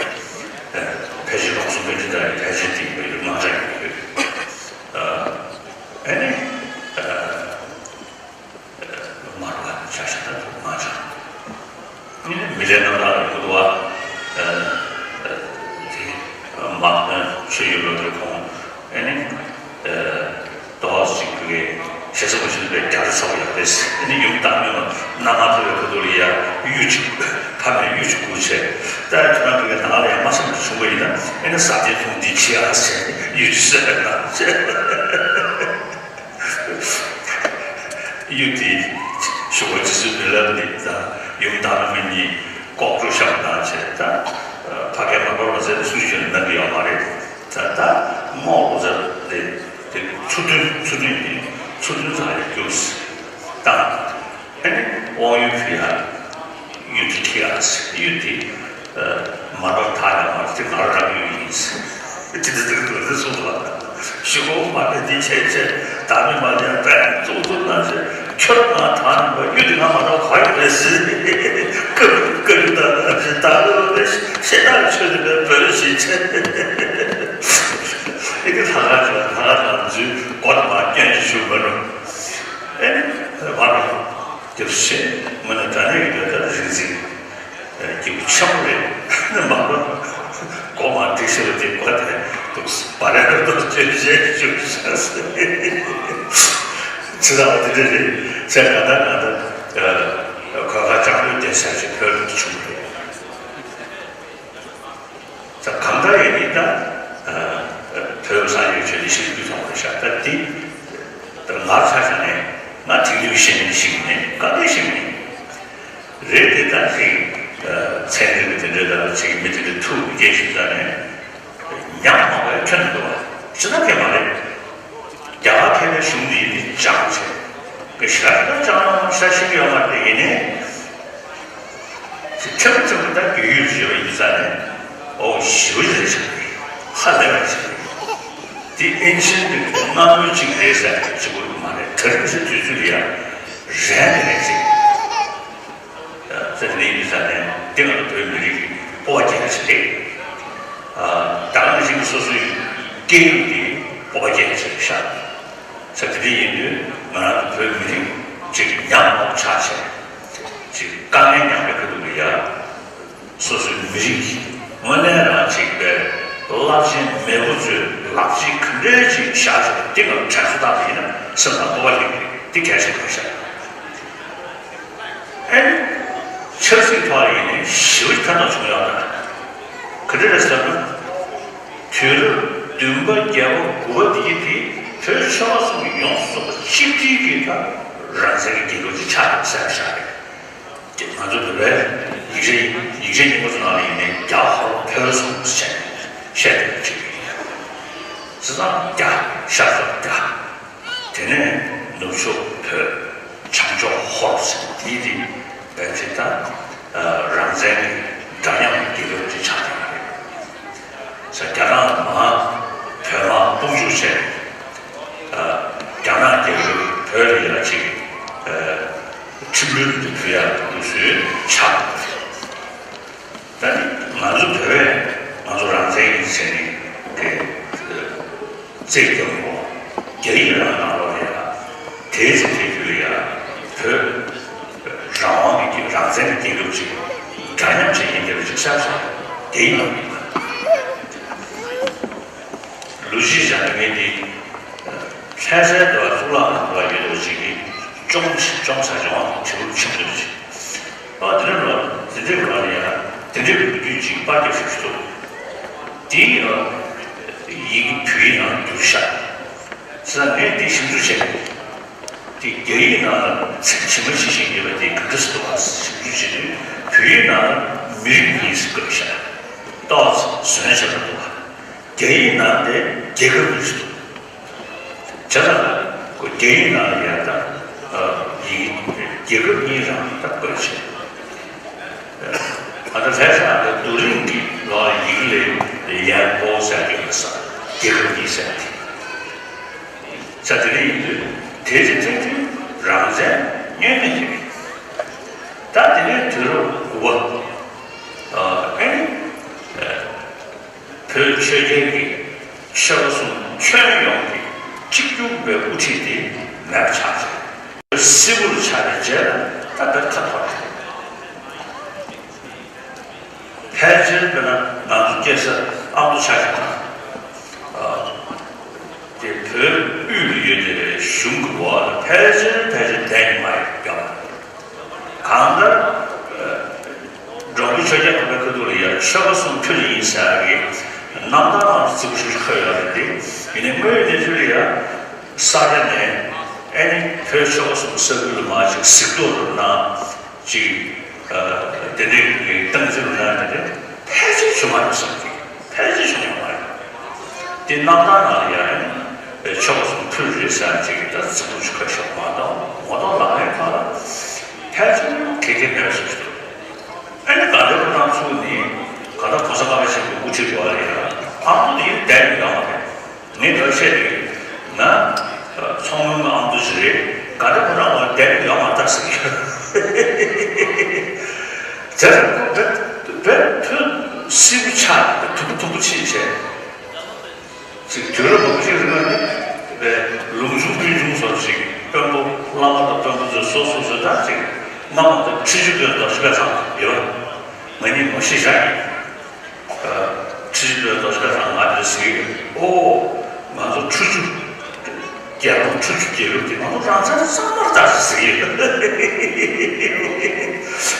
ཕལ་ཆེར་ལོགས་སུ་ཕལ་ཆེར་ད་ཕལ་ཆེར་དེ་ཡོད་དམག་འཇང་ཡོད་ཡོད། ཨ་ནི། མར་བ་ཆ་ཤ་ད་མ་ཆ། ཨ་ནི་མི་ལའི་རྣམ་ཐར་ལ་ཡོད་དུ་བ། དེ་མ་ཆོས་ཡོད་ལོ་དེ་ཁོང་ཨ་ནི་ཏོག་ཅིག་གི་ཞེ་ས་མ་ཤེས་པའི་རྒྱ་རི་ཚ་བོ་ཡག་པས་ཨ་ནི་ཡུམ་བཏང་མི་མ་མནའ་མ་ཐོབ་པའི་ཁ་ཐུག་ལ་ཡ་གཡུ་གཅིག་ཕ་མས་གཡུ་གཅིག་བསྐུར་བྱས་ད་ཁྱོད་རང་གི་ནང་ལ་ཡ་མ་སེམས་ཀྱི་བྱུང་བ་ཡིན་ན་ ཨེ་ནི་ས་དེ་ཐུང་འདི་ཆེ་ཨ་ཟེར་ཡུལ་ཟེར་ན་ཟེར། ཡུལ་དེ་ཞུ་བ་ཇི་སྲིད་མི་ལབ་ནི་དང་ཡུམ་དང་མི་གཉིས་ལྐོག་གྲུ་བཤམས་དང་བྱས་ད་ཕ་གའི་མ་འབར་བ་ཟེར་ཚུལ་བཞིན་གནང་གི་ཡོད་མ་རེད། ད་ད་དམག་ལོ་ཟེར་དེ་དེ་ཚུར་སྟོན་ཚུར་སྟོན་ཡིན་ཚུར་སྟོན་ཚང་ཡང་རྒྱུགས་དང་། ཨ་ནི་དབང་ཡོད་ཕི་ཡ་ཡུལ་དེ་ཁྱི་ཡ་ཡུལ་དེ་མ་འགྲོ་ཐག་ཡ་མ་རེད་དེ་ང་རང་ཡུལ་ཡིན་ཟེར་དེ་འདྲ་འདུག་འདུག་ཟེར་གསུངས་པ། ཞི་ཁོ་མ་དེ་འདི་བྱས་བྱས་ད་མི་མ་ལ་ཡ་པས་གཙུག་གཙུག་ན་ཟེར་ཁྱོད་ང་ཐང་ཡིན་པ་ཡུལ་དེ་ང་མ་འགྲོ་ག་ཡོད་རེད་ཟེར་ཀ་ཀ་ཡུལ་ད་ད་ཟེར་ད་ལོ་དེ་ཤེས་ད་ཆོས་དེ་པས་བོད་ཞིག་བྱས་ཨེ་དེ་ལྷ་ཁ་ཆོས་ལྷ་ཁ་ཆོས་འཛུལ་སྒོ་དེ་མ་སྐྱོན་ཞིག་ཞུ་མ་རུང་ཨེ་མ་རུང་། དེར་ཤེས་མི་ནི་དྲ་གནས་ཡོད་པའི་རིག་འཛིན་སྐྱེས་བུ་ཆེན་པོ་རེད། མ་པ་གོ་མ་འགྲིག་ཤེས་པ་དེ་གོ་དེ་འདུག་བ་རེད་འདུག་ཅེས་བཤད་བཅུག་བཞག་ཟེར། ཚེ་ཐག་དེ་འདྲ་རེད་ཚེ་ག་ད་ག་ད་གོ་ཁ་ལྕགས་ལོས་བསྡད་ས་ཞིག་བོད་ལ་བྱུང་རེད། ད་གང་ལྟར་ཡིན་ནའི་ད་བོད་བཟང་ཡོད་ཆོས་ནི་ཤིང་བརྒྱུད་ཚོགས་པ་ཤ་སྟག་འདི་ད་ང་ཆ་བཞག་ནས་ང་དེང་དུས་ཤེས་ནས་ཤིང་ནས་བཀའ་བསྟན་ཤིང་ནས་རེད་དེ་ད་ཅིག་ཚན་རིག་གི་དེ་འདྲའི་ད་ཅིག་མི་དེ་འདྲའི་ཐུག་གི་སྐད་ཤིག་ད་ནས་ཉམས་མང་བའི་ཁྱོན་དུ་བ་ཅི་ད་དེ་མ་རེད། རྒྱ་གར་མཁས་པའི་གཞུང་འདི་ཡིན་ཏེ་སྦྱངས་བྱས། ཀྱི་ཞག་ལ་ཅང་ལ་ཤ་ཤིག་ཡོད་མ་རེད་ཡིན་ནའི། ཅི་ཁྲིམས་ཁྲིམས་ད་རྒྱུ་ཡུལ་ཞེས་པ་ཡིན་ས་ནས་ཨོ་ཞི་བ་རེད་ཤག་ཧ་ལས་པ་ཞིག་རེད། དེ་ཨིན་ཆིན་དུ་སྔ་མོའི་ཅིག་རེད་ཟེར་ཅིག་གོ་མ་རེད་དེ་རིང་གི་དུས་ཚོད་ལ་ཡང་རན་རེད་ཅིག་ཙེ་ནས་ཡིན་ས་ནས་དེ་ང་ཚོ་བོད་མི་རིགས་ཀྱི་སྤོབས་པ་རྒྱས་ཆེ་རེད། ད་ག་ནང་བཞིན་གྱི་སོ་སོའི་སྐད་ཡིག་གི་སྤོབས་པ་རྒྱས་ཆེ་རེད་ཤག་ས་དེ་འདྲ་ཡིན་དུས་ང་རང་ཚོ་བོད་མི་རིགས་ཅིག་ཉམས་མོག་ཆགས་ཆེ་ཅིག་དཀའ་ངལ་མྱངས་པའི་ཁ་ཐུག་ལ་ཡ་སོ་སོའི་མི་རིགས་ཀྱི་དངོས་གནས་རང་ཅིག་པའི་རླབས་ཆེན་མེས་པོ་ཚོའི་ལག་རྗེས་ག་འདྲའི་ཅིག་བཞག་ཆོག་པ་འདི་ང་དྲན་གསོ་བཏང་བ་ཡིན་ན་སེམས་ལ་སྤོབས་པ་སླེབས་འདི་གལ་ཆེན་པོ་རེད་ཤག་ཨེ་ནི། ཆབ་སྲིད་ཐོག་ལ་ཡིན་ནའི་ཞི་བ་ཐ་ན་བྱུང་ཡོད་ན། ག་འདྲ་རེད་ཟེར་ན། དུས་རབས་བདུན་པ་བརྒྱད་པ་དགུ་པ་དེའི་དེ་བོད་ཆོལ་ཁ་གསུམ་ཡོངས་སུ་རྫོགས་པ་གཅིག་སྒྲིལ་གྱིས་ད་རང་བཙན་གྱི་རྒྱལ་ཁབ་ཅིག་ཆགས་ཡོད་ཟེར་བཞག་རེད། དེ་ང་ཚོ་བོད་པའི་ཡིག་ཆ་ཡིག་ཆ་རྙིང་པ་ཚོ་ནང་ལ་ཡིན་ནའི་རྒྱ་ཧོར་བོད་གསུམ་ཟེར་བཤད་བསྡད་པ་ཅིག་རེད། བྱས་ཙང་རྒྱ་ཤར་ཕྱོགས་རྒྱ། དེ་ནས་ནུབ་ཕྱོགས་བོད། བྱང་ཕྱོགས་ཧོར་ཟེར་དེའི་རིགས་བན་ཆེ་དང་རང་བཙན་གྱི་འདྲ་མཉམ་གྱི་རྒྱལ་ཁབ་ཅིག་ཆགས་བསྡད་པ་རེད། ས་རྒྱ་ནག་མང་བོད་དམག་དཔུང་འཇུག་བྱས། རྒྱ་ནག་རྒྱལ་ཁབ་བོད་ལ་ཡ་ཅིག་ཁྲིམས་དཔོན་དུ་ཕུལ་ཡག་དུ་སུས་ཆགས་བསྡད་པ་རེད། ད་ནི་ང་ཚོ་བོད་པས་ང་ཚོ་རང་བཙན་ཡིན་ཟེར་ནས་དེ་རྩིས་རྒྱག་གོ་རྒྱ་ཡིག་རང་ནང་ལོགས་ལ་ཡ་དེའི་ཚེ་དེ་དུས་ལ་ཡ་བོད་རང་དབང་གི་རང་བཙན་གྱི་རྒྱལ་ཁབ་ཅིག་འདྲ་མཉམ་ཅིག་ཡིན་བསྡད་པ་ཅིག་གསལ་བཤད་དེ་ཡིན་ནོ། ལོ་རྒྱུས་བྱས་ན་ངས་འདི་ལྷ་སའི་དུ་བ་གཙུག་ལག་ཁང་དུ་བ་ཡོད་པ་ཅིག་གིས་སྐྱོང་སྐྱོང་ས་སྐྱོང་བ་དྲིལ་བུ་ཆེན་པོ་ཅིག་ཨ་དེ་འདྲ་ལ་དེ་འདྲའི་ལ་ལ་ཡ་དེ་འདྲའི་ལོ་རྒྱུས་ཅིག་པར་རྒྱབ་ཤིག་ཤིག་འདུག་དེའི་ཡི་གེ་བོད་ཡིག་ནང་བསྒྱུར་ཤག་ས་ངས་འདི་ཞིབ་འཇུག་བྱས་ནས་དེ་རྒྱ་ཡིག་ནང་ལ་ཚིག་ཇི་མ་ཇི་བཞིན་ཡོད་པ་དེ་ག་འདྲ་ཞིག་འདུག་ག་ཞིབ་འཇུག་བྱས་དུས་བོད་ཡིག་ནང་ལ་མི་རིགས་གཉིས་སུ་བཀོད་ཤག་ཏོག་ཙམ་ཟོན་བྱས་པ་འདུག་ག་རྒྱ་ཡིག་ནང་དེ་རྒྱལ་ཁབ་གཉིས་སུ་འདུག་བྱས་ཙང་ཁོ་རྒྱ་ཡིག་ནང་ལ་ཡང་ད་ཡིག་རྒྱལ་ཁབ་གཉིས་རང་ད་བཀོད་བྱས། ཨ་ད་ལྷ་ས་ཨ་ད་རྡོ་རིང་གི་ལོ་ཡིག་ལས་ཡན་པོ་ཟེར་གྱི་ཡོད་ས་རྒྱལ་ཁབ་གཉིས་ཟེར་ཏེ། ས་དེ་འདྲ་ཡིན་དུས་དེ་རྗེས་ཐེངས་དུས་རང་བཙན་བསྙོན་མེད་ཀྱི་རེད། ད་དེ་ནས་དུས་རབས་དགུ་པ་ཨ་ནི། བོད་ཆོས་རྒྱལ་གྱི་ཆོལ་ཁ་གསུམ་ཁྱོན་ཡོངས་ཀྱི་གཅིག་གྱུར་པའི་དབུ་ཁྲིད་དེ་མེད་པ་ཆགས་ཚེ། སིལ་བུར་ཆགས་པའི་རྗེས་ལ་ད་ལྟ་ཁ་འཐོར་ཏེ། ཕལ་ཆེར་དཔེར་ན་ང་ཚོ་སྐྱེས་ས་ཨ་མདོ་ཆ་བཞག་ན། དེ་བོད་དབུས་ལ་ཡོད་པའི་གཞུང་གི་འོག་ལ་ཕལ་ཆེར་ཕལ་ཆེར་བསྡད་མྱོང་མ་ཡོད་པ། གང་ལྟར། འབྲོང་གི་ཆོས་རྒྱལ་འཕགས་པའི་ཁ་ཐུག་ལ་ཡང་ཆོལ་ཁ་གསུམ་ཕུད་ལ་ཡིན་ཟེར་གི། ཚུགས་ཤུགས་ཁ་ཡོད་རེད་དེ། ཡིན་ནའི་དངོས་ཡོད་གནས་ཚུལ་ལ་ཡ་ས་ར་ནས་ཨེ་ནི་བོད་ཆོལ་ཁ་གསུམ་ས་ཁུལ་ལ་མ་ཅིག་གཟིགས་རྟོག་རུ་ན་ཅིག་དེ་འདྲའི་གི་སྟངས་འཛིན་རུ་ན་དེ་འདྲ་ཕལ་ཆེར་བྱུང་མ་རེད་བསམ་གི། ཕལ་ཆེར་བྱུང་ཡོད་མ་རེད། དེ་གནམ་ཐང་ནང་ལ་ཡ་ཨེ་ནི་བོད་ཆོལ་ཁ་གསུམ་ཕུལ་རེད་ཟེར་ཅིག་གི་ད་ཚིག་ཐོ་ཅིག་ཁ་ཤོར་མ་གཏོགས་ངོ་ཐོག་ལག་ལེན་ཁག་ལ་ཕལ་ཆེར་གལ་ཆེ་མེད་པ་བཟོ་གི་འདུག་ཨ་ནི་དགའ་ལྡན་ཕོ་བྲང་ཚུགས་ནི་ག་ད་༸གོང་ས་ལྔ་པ་ཆེན་པོའི་དབུ་ཁྲིད་འགྲོ་བ་རེད་ཡ། ཨ་མདོ་དེ་བསྡད་ཡོད་ཡོད་མ་རེད། ངས་འདི་བཤད་དུས་ང་ཚོང་དངུལ་ཨ་མདོ་ཞིག་རེད། དགའ་ལྡན་ཕོ་བྲང་ལ་བསྡད་ཡོད་ཡོད་མ་རེད་ཟེར་གྱི་ཡོད། དེར་བོད་བོད་བོད་སིལ་བུ་ཆགས་དུམ་བུ་དུམ་བུ་ཕྱིན་བྱས། ཅིག་དུས་རབས་མང་པོ་ཞིག་རིང་ལ་ནི་བའི་ལུང་ཆུང་ཀུན་ཆུང་སོགས་ཅིག་དཔོན་པོ་བླ་མ་དང་དཔོན་པོ་ཚོས་སོ་སོ་སོ་དང་ཅིག་སྔ་མོ་དང་ཁྲི་བཅུ་པའི་རྡོ་རྗེ་ཁ་སང་ཡོད། ང་གཉིས་ངོ་ཤེས་བཞག་ཡིན། ཁྲི་བཅུ་པའི་རྡོ་རྗེ་ཁ་སང་ང་ཚོས་ཟེར་གི་ཡོད། ཨོ། ང་ཚོ་ཁྲི་བཅུ། རྒྱལ་རོང་ཁྲི་བཅུ་རྒྱལ་རབས་དེ་ང་ཚོ་རང་བཙན་གཙང་མར་བཏང་ཟེར་གི་ཡོད།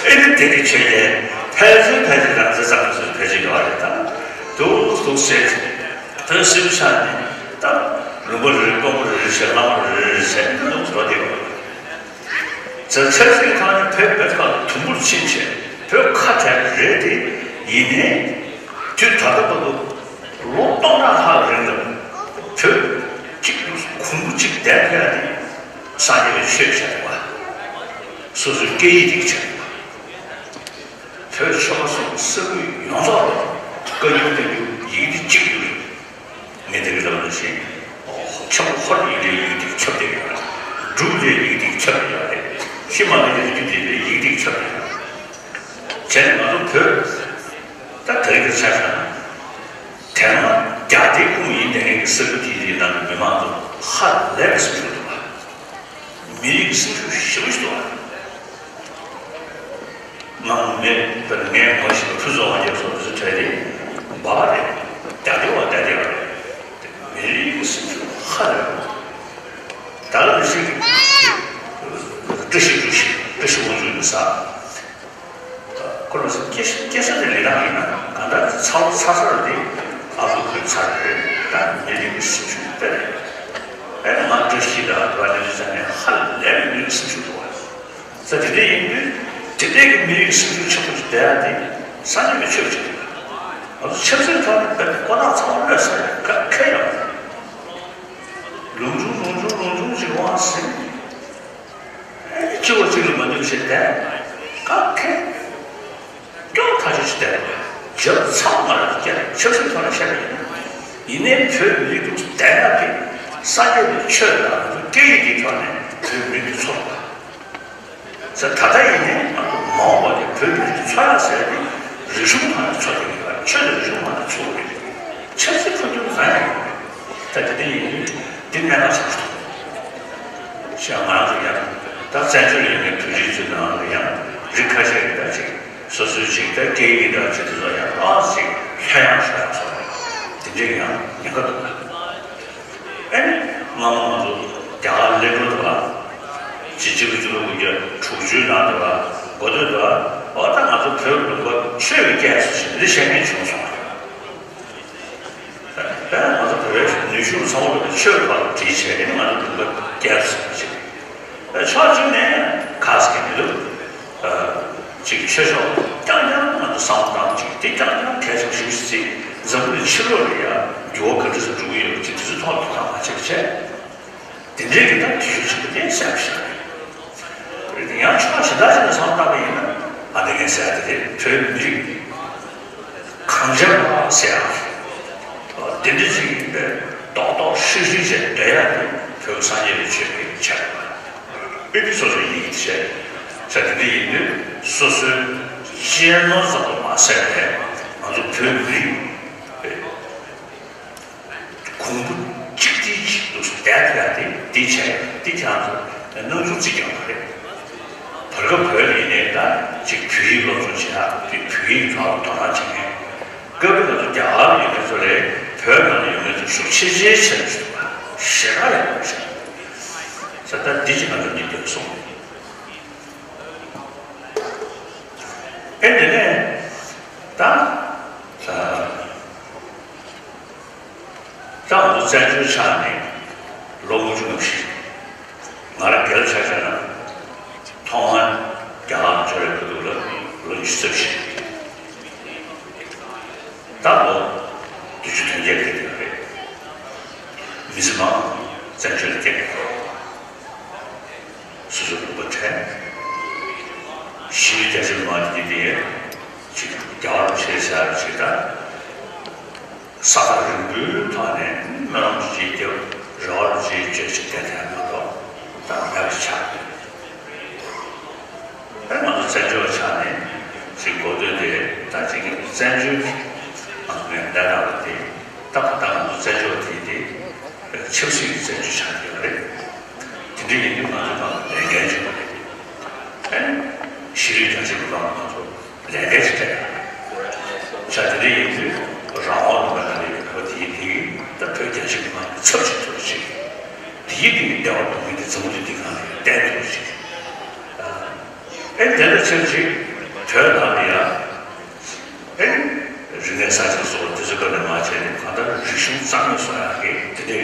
ཨེ་ནི་དེ་གི་ཆོས་ཉན་ཕལ་ཆེར་ཕལ་ཆེར་རང་བཙན་གཙང་མ་བཟོས་ཕལ་ཆེར་ཡོད་རེད་ད། དུ་དུ་ཟེར། བོད་སིལ་བུ་ཆགས་ནས་ད་ལུང་པ་རེ་རེ་དཔོན་པོ་རེ་རེ་བྱས་བླ་མ་རེ་རེ་བྱས་འདི་ལུགས་འགྲོ་བསྡད་ཡོད། ཛ་ཆབ་སྲིད་ཁང་ནས་བོད་བོད་ཁ་ལ་དུམ་བུར་ཕྱིན་བྱས་བོད་ཁ་བྲལ་རེད་དེ། ཡིན་ནའི་དུས་ད་ལྟ་བར་དུ་ལོ་སྟོང་ཕྲག་ལྷག་རིང་ལ་བོད་གཅིག་གོང་བུ་གཅིག་བསྡད་ཕེབས་ཏེ་སངས་རྒྱས་པའི་ཆོས་བྱས་པ། སོ་སོའི་སྐད་ཡིག་དེ་བྱས་པ། བོད་ཆོལ་ཁ་གསུམ་ས་ཁུལ་ཡོངས་རྫོགས་ལ་བཀའ་འགྱུར་བསྟན་འགྱུར་ཡི་གེ་འདི་གཅིག་གྱུར་རེད། ངས་འདི་གི་ལབ་ལ་ཞེས། ཆབ་ཧོར་ཡིག་འབྲེལ་ཡི་གེ་འདི་ཁྱབ་བསྡད་ཡོད་རེད། འབྲུག་འབྲེལ་ཡི་གེ་འདི་ཁྱབ་བསྡད་ཡོད་རེད། ཧི་མ་ལ་ཡའི་རི་རྒྱུད་འབྲེལ་ཡི་གེ་འདི་ཁྱབ་བསྡད་ཡོད་རེད། བྱས་ནས་ང་ཚོ་བོད་ད་དེ་རིང་གི་ཆ་བཞག་ན། དེ་སྔ་རྒྱ་སྡེའི་དབང་ཡིན་བསྡད་མཁན་གྱི་ས་ཁུལ་དེའི་ནང་གི་མི་མང་ཚོ་ཧ་ལས་པའི་སེམས་ཤུགས་འདུག་པ། མི་རིགས་ཀྱི་སེམས་ཤུགས་ཞེ་པོ་ཞིག་འདུག་པ། ང་མེད་པར་ངས་ངོ་ཤེས་པ་ཕུན་ཚོགས་དབང་རྒྱལ་སོགས་དེ་ཚོ་གྲས་དེ་འབའ་རེད། རྒྱ་སྡེ་བ་རྒྱ་སྡེ་བ་རེད། མི་རིགས་ཀྱི་སེམས་ཤུགས་ཧ་ལས་པ། ད་ལ་ཞིག་བཀྲ་ཤིས་བཀྲ་ཤིས་བཀྲ་ཤིས་དབང་ཕྱུག་ཡིན་ས། ཁོ་ལ་སྐྱེ་སྐྱེ་ས་དེ་ལི་ཐང་ཡིན་ན་གང་ལྟར་ཚ་བོ་ཚ་ས་རུ་དེ་ཨ་ཁུ་ཁོའི་ཚ་རུ་རེད། ད་མི་རིགས་ཀྱི་སེམས་ཤུགས་དཔེ་རེད། ཨེ་ང་བཀྲ་ཤིས་དང་དུ་བ་ལི་ལི་ཚ་ནས་ཧ་ལས་པའི་མི་རིགས་སེམས་ཤུགས་འདུག་བ། ས་དེ་འདྲ་ཡིན་དུས་དེ་འདྲའི་གི་མི་རིགས་སེམས་ཤུགས་ཆེན་པོ་ཞིག་བསྡད་ཡ་དེ་སངས་རྒྱས་པའི་ཆོས་ཅིག་རེད། ང་ཚོ་ཆབ་སྲིད་ཐོག་ནས་བོད་པའི་ཀོ་ཐག་ཚང་མ་གློད་ས་རེད། ག་ཁེ་ཡོང་། ལུང་ཆུང་ལུང་ཆུང་ལུང་ཆུང་ཅིག་དབང་ཟིན། ཨེ་གཅིག་བ་གཅིག་ལ་མ་འདུས་བྱས་བསྡད། ག་ཁེ། སྐྱོ་ཐག་ཆོད་ཅིག་བསྡད་རེད། རྒྱབ་ཚང་མ་ལ་རྒྱ་ཆབ་སྲིད་ཐོག་ནས་བཤད་པ་ཡིན་ན། ཡིན་ནའི་བོད་མི་རིགས་ཀྱི་བསྡད་ཡག་གི་སངས་རྒྱས་པའི་ཆོས་དང་སྐད་ཡིག་གི་ཐོག་ནས་བོད་མི་རིགས་ཀྱི་འཚོ་བ། ས་ད་ལྟ་ཡིན་ནའི་ང་ཚོ་མ་འོངས་པ་ནས་བོད་མི་རིགས་ཀྱི་འཚོ་ཡག་ཟེར་ཏེ་རིག་གཞུང་ཐོག་ནས་འཚོ་བསྡད་ཀྱི་ཡོད་པ། ཆོས་དང་རིག་གཞུང་ཐོག་ནས་འཚོ་དགོས་ཀྱི་ཡོད། ཆབ་སྲིད་འཕོ་འགྱུར་གང་ཡང་ཡོད་མ་རེད། ད་དེ་འདྲ་ཡིན་དུས་འདི་གནད་འགག་ཆེན་པོ་ཞིག་འདུག་ཤ་ང་རང་ཚོ་ཡང་ད་བཙན་བྱོལ་ཡོད་མཁན་བོད་རིགས་ཚོའི་ནང་ལ་ཡང་རིགས་ཁ་ཤས་ཀྱིས་ད་ཅིག་སོ་སོའི་ཅིག་ད་སྐད་ཡིག་དང་ཅིག་དེ་ཚོ་ཡང་ཨ་ཅིག་ལྷོད་ཡངས་ཤོར་ཡག་ཚོ་རེད། དེ་འདྲའི་ཡང་ཉེན་ཁ་འདུག་ཨེ་ནི་སྔ་མོ་ང་ཚོ་རྒྱ་གར་ལེགས་འགྲོ་དུ་བ་ཅིག་གཅིག་དགུ་བཅུ་དྲུག་དགུ་བརྒྱ་དྲུག་ཅུའི་ནང་དུ་བ་འགོ་སྟོད་དུ་བ་ཨོ་ད་ང་ཚོ་བོད་ལུང་པ་ཆོས་ཀྱི་སྐད་སུ་ཞིག་འདི་བཤད་མཁན་བྱུང་སོང་། དཔེར་ན་ང་ཚོ་བོད་པའི་ནུས་ཤུགས་ཚང་མ་བོད་པའི་ཆོས་ལ་བསྒྲིལ་བྱས་ནས་ང་ཚོ་ལུང་པ་རྒྱས་སུ་ཕྱིན་པ་ཅིག་ཕྱོགས་གཅིག་ནས་ཁ་སྐད་མི་འདུག་ཅིག་ཆོས་ཕྱོགས་རྐྱང་རྐྱང་ང་ཚོ་བསམ་བློ་བཏང་ཅིག་དེ་རྐྱང་རྐྱང་གལ་ཆེན་པོ་ཞིག་བརྩིས། འཛམ་བུ་གླིང་ཕྱི་ལོགས་ལ་ཡང་འགྱུར་བ་ག་འདྲ་ཞིག་འགྲོ་གི་ཡོད་པ་ཅིག་དེ་ཚོའི་ཐོག་ལ་དོ་སྣང་མ་བྱེད་པ་བྱས། དེ་འདྲའི་གི་ད་དུས་ཚོད་ཅིག་གི་གཏན་གསལ་ཞིག་རེད། ཡང་ཕྱོགས་གཞན་དག་ཅིག་ནས་བསམ་བློ་བཏང་པ་ཡིན་ན་ང་འདི་ངས་ཟེར་ཡ་དེ་རེད། བོད་མི་རིགས་གངས་ཅན་པ་ཟེར་ཡ་དེ་འདྲ་ཅིག་ཡིན་པས་རྡོག་རྡོག་ཧྲིལ་ཧྲིལ་བྱས་བསྡད་ཡ་དེ་བོད་སངས་རྒྱས་པའི་ཆོས་ཀྱི་ཆ་རེད་པ། དཔེ་དེ་སོ་སོའི་ཡིད་ཀྱི་བྱས་ས་དེ་འདྲ་ཡིན་དུས་སོ་སོའི་གཅེས་ནོར་ཙམ་དུ་མ་ཟད་པས་ང་ཚོ་བོད་མི་རིགས་གོང་བུ་གཅིག་སྒྲིལ་གྱིས་འདུག་སེ་བསྡད་ཐུབ་ཡ་དེ་འདི་བྱས་འདི་ཁྱེད་རང་ཚོ་སྣང་ཆུང་བརྩི་རྒྱུ་མ་རེད། བར་སྐབས་བོད་ལ་ཡིན་ནའི་ད་ཅིག་བོད་ཡིག་སློབ་སྦྱོང་བྱེད་ཡ་དེ་བོད་ཡིག་ཐོག་ལ་དོ་སྣང་བྱེད་མཁན། སྐབས་རེ་ང་ཚོ་རྒྱ་གར་ལ་ཡོད་མཁན་ཚོ་ལས་བོད་ནང་ལ་ཡོད་མཁན་ཚོ་ཤུགས་ཆེ་ཆེ་ཆེ་རུ་ཞིག་འདུག་པ། ཞེ་དྲག་ཡག་པོ་ཞིག་ས་ད་འདི་ཅིག་ང་ཚོ་འདི་འདོད་སོང་། ཨེ་དེ་ནས་ད། ཨ། ད་ང་ཚོ་བཙན་བྱོལ་ཆགས་ནས་ལོ་དགུ་བཅུ་ང་བཞི། ང་རང་སྒེར་ཆ་བཞག་ན་ཐོག་མར་རྒྱ་གར་འབྱོར་བའི་སྐབས་དུས་ལ་ལོ་ཉི་ཤུ་རྩ་བཞི། ད་ལོ་བདུན་ཅུ་དོན་བརྒྱད་ཀྱི་དུས་རེད། མི་ཚེ་མང་བཙན་བྱོལ་ལ་སྐྱེལ། སོ་སོའི་ལུང་པ་བྲལ། གཞིས་ལུས་རྒྱ་ཆེ་མི་མང་དེ་དེ་ཅིག་རྒྱལ་བ་རིན་པོ་ཆེ་ཟེར་བ་ཅིག་དང་། ས་ཐག་རིང་པོའི་ཐོག་ནས་སྨོན་ལམ་ཅིག་བརྒྱབ། རེ་བ་ཅིག་བཅོལ་ཅིག་བསྡད་ཐལ་མ་གཏོགས་ད་མེད་པ་ཆགས། ཨེ་ང་ཚོ་བཙན་བྱོལ་བ་ཆགས་ནས་ཅིག་གོ་ཐོས་དེ་ད་ཅིག་བཙན་བྱོལ་གྱི་ང་ཚོ་ནས་བསྡད་ན་བ་དེ་ད་ག་ད་ང་ཚོ་བཙན་བྱོལ་བ་དེ་དེ་ཆབ་སྲིད་ཀྱི་བཙན་བྱོལ་ཆགས་ཀྱི་ཡོད་རེད། དེ་འདྲ་ཡིན་དུས་ང་ཚོ་ནང་ལ་ལས་འགན་ཅིག་ཡོད་རེད། ཨེ་གཞིས་ལུས་རྒྱ་ཆེ་མི་མང་ང་ཚོ་ལས་འགན་ཅིག་སྤྲད་ཡ། ཤ་དེ་འདྲ་ཡིན་དུས་རང་དབང་ལུང་པའི་ནང་ལ་ཡོད་པ་དེ་ཡིན་དེ་ཡིན་ད་བོད་རྒྱ་ཆེ་མི་མང་གི་ཚབ་བྱེད་ཐུབ་པ་ཅིག་དེ་ཡིན་དེ་ཡིན་བདེ་བ་སྡུག་བསྔལ་དེ་འཛམ་བུ་གླིང་འདི་སྒང་ལ་བསྟན་ཐུབ་པ་ཅིག་ཨེ་དེ་འདྲ་ཆེ་ཅིག་བོད་ནང་ལ་ཡ། ཨེ། རིག་གནས་གསར་བརྗེ་སོགས་དེ་ཚོ་སྐབས་ནས་མར་བྱས་ནས་གང་ལྟར་རིག་གཞུང་རྩ་མེད་སོང་ཡག་གི་དེ་འདྲའི་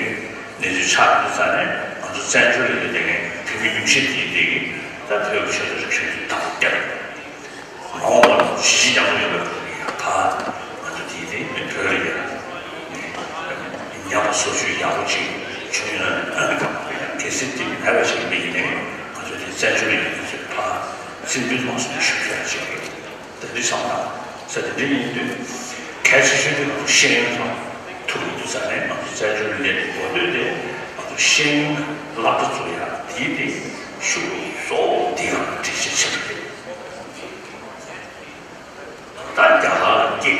གནས་ཚུལ་ཆགས་ཡོད་ཙང་ནས་ང་ཚོ་བཙན་བྱོལ་ལ་ཡོད་བསྡད་མཁན་བོད་མི་ཉུང་ཤས་དེ་དེ་གི་ད་བོད་ཀྱི་ཆོས་དང་རིག་གཞུང་དེ་དང་བསྐྱར། མ་འོངས་པར་གཞིས་བྱེས་མཉམ་དུ་ཡོད་པའི་བོད་མི་ཡང་ཕར་ང་ཚོ་དེ་དེ་ནས་བོད་ལ་ཡང་ཉམས་པ་སོར་ཆུད་ཡག་པོ་ཅིག་བྱུང་ཡོད་ན་ཨ་ནི་གང་ལ་ཡང་གལ་སྲིད་དེ་མེད་པ་ཞིག་མི་ཡིན་ནའི་ང་ཚོ་དེ་བཙན་བྱོལ་ལ་ཡོད་མཁན་ཚོས་ཕར་སེམས་འདུན་མང་སུ་ནས་ཞུ་ཐུབ་ཡག་ཅིག་རེད། དེ་འདྲ་བསམ་དང་ས་དེ་འདྲ་ཡིན་དུས་གལ་ཆེ་ཤོས་དེ་ང་ཚོ་ཤེས་ཡོན་དང་ཐུག་ཡོད་དུས་ཙང་ནས་ང་ཚོ་བཙན་བྱོལ་ལས་དགོས་འདོད་དེ་ང་ཚོ་ཤེས་ཡོན་སློབ་གྲྭ་བཙུགས་ཡག་དེའི་དེ་ཤུགས་གཙོ་བོ་འདི་ཡང་འགྲེལ་བཤད་བྱེད་ཀྱི་རེད། ད་རྒྱ་གར་ལ་སྐྱེས། རྒྱ་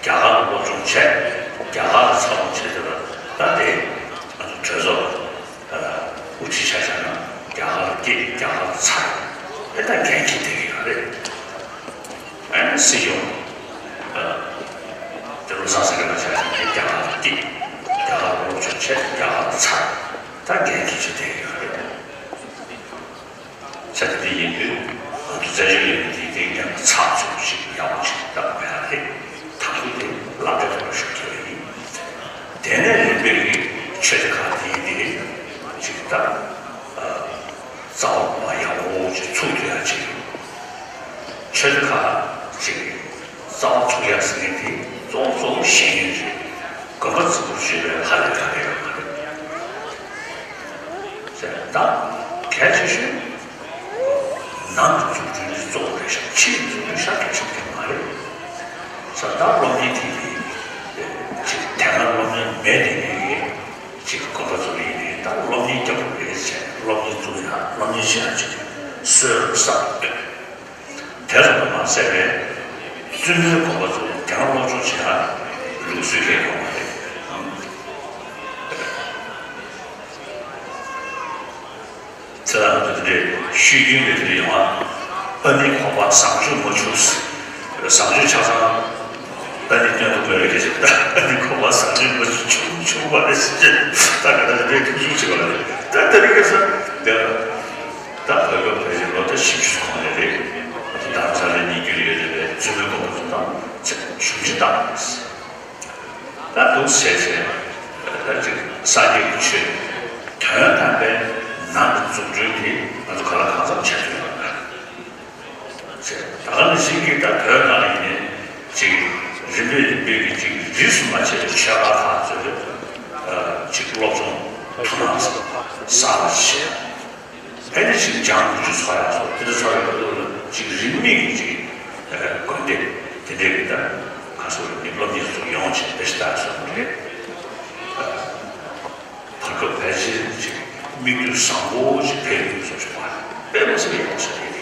གར་ལ་སློབ་སྦྱོང་བྱས། རྒྱ་གར་ལ་འཚར་ལོངས་བྱས་ཏེ་ལ་ད་དེ་ང་ཚོ་གྲོས་ཚོགས་ལ་དབུ་ཁྲིད་ཆ་བཞག་ན་རྒྱ་གར་ལ་སྐྱེས་རྒྱ་གར་ལ་འཚར། ཨེ་ད་འགན་འཁྱེར་བསྡད་ཀྱི་ཡོད་རེད། ཨ་ནི་སྲིད་སྐྱོང་། ཨ། དེ་བློ་བཟང་སེང་གེ་ལ་ཆ་བཞག་ན་རྒྱ་གར་ལ་སྐྱེས། རྒྱ་གར་ལ་སློབ་སྦྱོང་བྱས། རྒྱ་གར་ལ་འཚར། ད་འགན་འཁྱེར་བྱས་བསྡད་ཡོད་རེད། ཆ་དེ་འདྲ་ཡིན་དུས་ང་ཚོ་བཙན་བྱོལ་ཡོད་པའི་དེའི་སྟེང་ཡང་ཚགས་ཚུད་པོ་ཞིག་ཡག་པོ་ཞིག་བཏང་དགོས་ཡ་རེད། དང་པོ་དེ་སློབ་གྲྭ་དེ་ལ་ཤུགས་རྒྱག་པ་ཡིན། དེ་ནས་རིམ་པས་ཀྱི་ཆོས་སྡེ་ཁག་དེའི་སྟེང་ཅིག་ད། རྩ་བ་ཡག་པོ་ཅིག་ཚུགས་ཐུབ་ཡ་ཅིག་ཆོས་སྡེ་ཁག་ཅིག་རྩ་བ་ཚུགས་ཡ་ཟེར་མཁན་དེ་གཙོ་བོ་གཙོ་བོ་ཤེས་ཡོན་རེད། དགོན་པ་རྫིག་པོ་ཞིག་ལས་ལྷག་ལས་ཀ་གང་ཡང་ཡོད་མ་རེད། ཟེར་ད་གལ་ཆེ་ཤོས་ནང་གི་འཛུགས་སྐྲུན་དེ་གཙོ་བོ་རེད་ཤག་ཕྱིའི་འཛུགས་སྐྲུན་ཤག་གལ་ཆེན་པོ་མ་རེད། ཟེར་ད་སློབ་གཉེར་དེ་ཅིག་དེ་སྔ་སློབ་གཉེར་མེད་དེ་ངས་ཅིག་དགོན་པ་ཚོ་ལ་ཡིན་ནའི་ད་སློབ་གཉེར་རྒྱག་དགོས་རེད་ཟེར་སློབ་གཉེར་བཙུགས་ཡ་སློབ་གཉེར་བྱེད་ཡ་ཅིག་སྲོལ་གསར་དུ་བཏོད། དེ་ཙམ་དུ་མ་ཟད་པའི་བཙུན་མོའི་དགོན་པ་ཚོ་དེ་སྔ་སློབ་སྦྱོང་བྱེད་ཡ་ལུགས་སྲོལ་ཡོད་ཡོད་མ་རེད། ཚེ་རིང་ལགས་དེ་འདྲའི་ཤོད་རྒྱུན་རེ་རེ་ཡོང་བ། ཨ་ནི་ཁོག་པ་བཟང་སྤྱོད་མ་བྱུང་། བཟང་སྤྱོད་ཆ་ཚང་ཨ་ནི་སྟོན་ཐུབ་དགོས་རེད་ཟེར། ཨ་ནི་ཁོག་པ་བཟང་སྤྱོད་མ་བྱུང་བྱུང་བ་རེད་ཟེར་གྱི་ད་ག་ད་དེ་འདྲའི་ཐུགས་ཞུགས་བྱེད་པ་རེད། ད་དེ་རིང་ཁ་སང་དེ་ལ་ད་བོད་སྐབས་བོད་ཀྱི་ལོ་ཟླ་བཞི་བཅུ་གོང་ནས་རེད། ང་ཚོ་རྡ་རམ་ས་ལའི་གནས་རྒྱུན་ཡོད་རེད་པས་བཙུན་མོའི་དགོན་པ་ཚོ་དང་ཚེ་ཞུམ་ཅི་བཏང་བ་རེད། ད་འདུག་ཟེར་བྱས་ད་ཅིག་སངས་རྒྱས་ཀྱི་ཆོས་དོན་དམ་པའི་ནང་གི་འཛུགས་སྐྲུན་དེ་ང་ཚོ་ག་ལ་གང་འཚམ་བྱ་ཐུབ་ཡོད་པ་ཟེར། ད་ག་ནང་བཞིན་གྱི་ད་བོད་ནང་ལ་ཡིན་ནའི་ཅིག་རིམ་པས་རིམ་པས་ཀྱི་ཅིག་རིས་སུ་མ་ཆད་པའི་ཆོས་པ་ཁག་ཚོས་ཅིག་སློབ་སྦྱོང་ཐུགས་སྣང་གསར་པ་བྱས། ཨ་ནི་ཅིག་སྦྱང་བརྒྱུད་ཚོགས་ཡག་སོགས་དེ་འདྲ་ཚོགས་པའི་སྐབས་དུ་ལ་ཅིག་རིན་མེད་ཀྱི་ཅིག་དགོན་སྡེ་དེ་འདྲའི་གི་ད་ག་སོགས་ནི་སློབ་གཉེར་ཚོ་ཡོང་བྱས་བེ་ཤི་ད་སོགས་རེད། བར་སྐབས་ཕལ་ཆེར་ཅིག་དམིགས་ཡུལ་བཟང་པོ་ཅིག་ཕེབས་ཡོང་བཟོ་ཞིག་མ་རེད། དཔེ་མ་སྲིད་ཡག་པོ་ཞིག་རེད།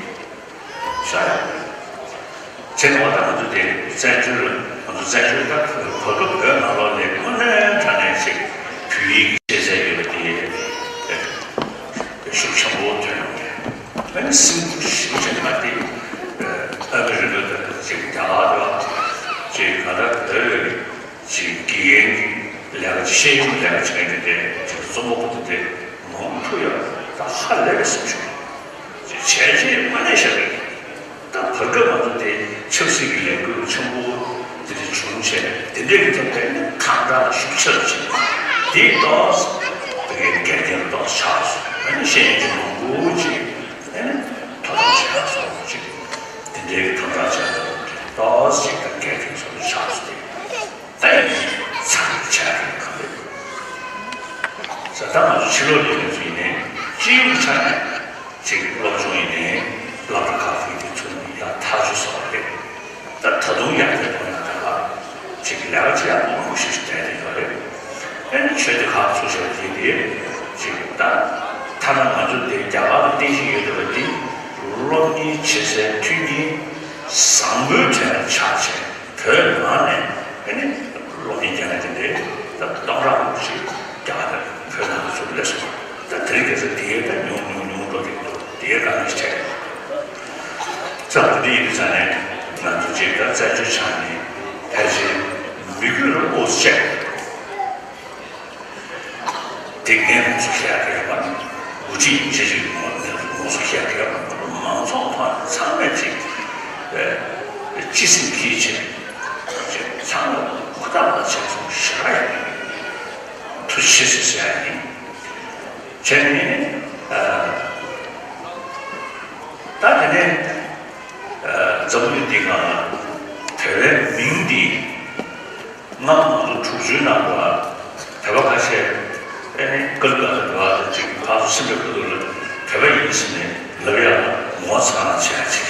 ཤ་ཡག་པོ་རེད། བྱས་ཙང་ད་ང་ཚོ་དེ་བཙན་བྱོལ་ང་ཚོ་བཙན་བྱོལ་ད་བར་སྐབས་བོད་ནང་ལོགས་ནས་དངོས་གནས་དྲང་གནས་ཅིག་བོད་ཡིག་ཤེས་ཚད་ཡོད་པ་དེ་ཤུགས་ཆེན་པོ་ཐོན་ཡོང་གི། ཨ་ནི་སེམས་ཁུར་ཞེ་པོ་ཅིག་ང་དེ་ཨ་མི་རི་ཀ་དང་ཅིག་རྒྱ་གར་དང་ཅིག་ག་ད་བོད་ཅིག་དགེ་རྒན་ལས་ཀ་ཅིག་ཤེས་ཡོན་ལས་ཀ་བྱེད་མཁན་དེ་འདྲའི་ཅིག་རྩོམ་པ་པོ་དེ་འདྲའི་མང་པོ་ཐུག་ཡོད་ད་ཧ་ལས་པའི་སེམས་ཤུགས་ཅིག་བྱས་རྗེས་དངོས་གནས་བཞག་གི་ད་བར་སྐབས་ང་ཚོ་དེ་ཆབ་སྲིད་ཀྱི་ལས་འགུལ་ཆེན་པོ་དེ་འདྲ་བྱུང་བྱས་དེ་འདྲའི་གི་ཐོག་ནས་གང་ ར་ལ་ཤུགས་ཆེར་ཕྱིན། དེའི་ཐོག་དེ་གའི་འགལ་རྐྱེན་ཏོག་ཆགས་སོང་། ཨ་ནི་ཤེས་ཡོན་ཅན་མང་པོ་ཅིག་ཨ་ནི་དོ་དམ་བྱེད་ཡག་སོགས་ཅིག་དེ་འདྲའི་དམ་དྲག་བྱས་ཏོག་ཅིག་དང་འགལ་རྐྱེན་སོགས་ཆགས་སོང་སྟེ། ད་ཡིན་ཚང་གི་ཆ་རེད་གང་རེད། ས་ད་ང་ཚོ་ཕྱི་ལོགས་ལས་ཡོད་ཚུལ་ནས་སྤྱི་ཡོངས་ཆ་ནས་ཅིག་སློབ་སྦྱོང་ཡིན་ནའི་སློབ་གྲྭ་ཁག་ཕུད་དེ་ཚུར་ཡང་ཐག་གཅོད་སོགས་རེད། ད་ད་དུང་ཡང་དེ་དོན་ལ་ད་ལ་ཅིག་ལས་ཀ་བྱེད་ཡག་མང་པོ་ཞིག་སྤྲད་བསྡད་ཡོད་རེད། ཨ་ནི་ཆོས་སྡེ་ཁག་ཚུགས་བཞག་དེ་དེ་ཅིག་ད་ཐ་ན་ང་ཚོ་འདིར་རྒྱ་གར་ལ་རྟེན་གཞི་ཡོད་བསྡད་པ་འདི་སློབ་གཉེར་བྱེད་སའི་མཐུན་རྐྱེན་བཟང་པོའི་གྲས་ལ་ཆགས་བྱས། བོད་ནང་ནས་ཨ་ནི་སློབ་གཉེར་རྒྱག་མཁན་དེ་འདྲའི་ད་སྟོང་ཕྲག་ཙམ་ཞིག་རྒྱ་གར་དང་བོད་ནང་ལ་ཚུར་སླེབས་སོང་། ད་དེ་རིང་ཁ་སང་དེའི་ད་ཉུང་ཉུང་ཉུང་འགྲོ་གི་འདུག་དེའི་དཀའ་ངལ་ཞིག་འཕྲད་ཀྱི་འདུག་ཙང་དེ་འདྲ་ཡིན་པའི་ཆ་ནས་ང་ཚོ་ཅིག་ད་བཙན་བྱོལ་ཆགས་ནས་ཕལ་ཆེར་མི་དགོས་རུང་ཨོ་ཙི་བྱས། དེ་ངས་ཁོང་ཚོ་བཤད་ཡག་ཡོད་པ། འགོ་ཁྲིད་ཡིན་ཆེ་ཆེ་ངས་ཁོང་ཚོ་བཤད་ཡག་ཡོད་པ། མང་ཚོགས་ཐོག་ནས་ཚང་མས་ཅིག་ཨེ་སྤྱི་སེམས་ཀྱིས་བྱས། ཅིག་ཚང་མ་ཧུར་ཐག་ལ་བྱས་སོང་ཞེ་དྲག་ཡོད། ཐུགས་རྗེ་ཆེ་ཟེར་ཡག་ཡིན། བྱས་ནས་ཨ་ད་དེ་ནས་ཨ་འཛམ་བུ་གླིང་འདི་སྒང་ལ་བོད་པའི་མིང་འདི། སྔ་མོ་ང་ཚོ་དྲུག་ཅུའི་ནང་དུ་བ་བོད་པ་ཁ་ཤས་ཨེ་ནི་ཀ་ལི་ཀ་ཏ་དུ་བ་དང་གཅིག་ཕར་ཚུར་སེམས་པའི་ཁ་ཐུག་ལ་བོད་པ་ཡིན་ཟེར་ནས་ལབ་ཡག་ལ་ངོ་ཚ་ཆེ་ཡག་ཅིག་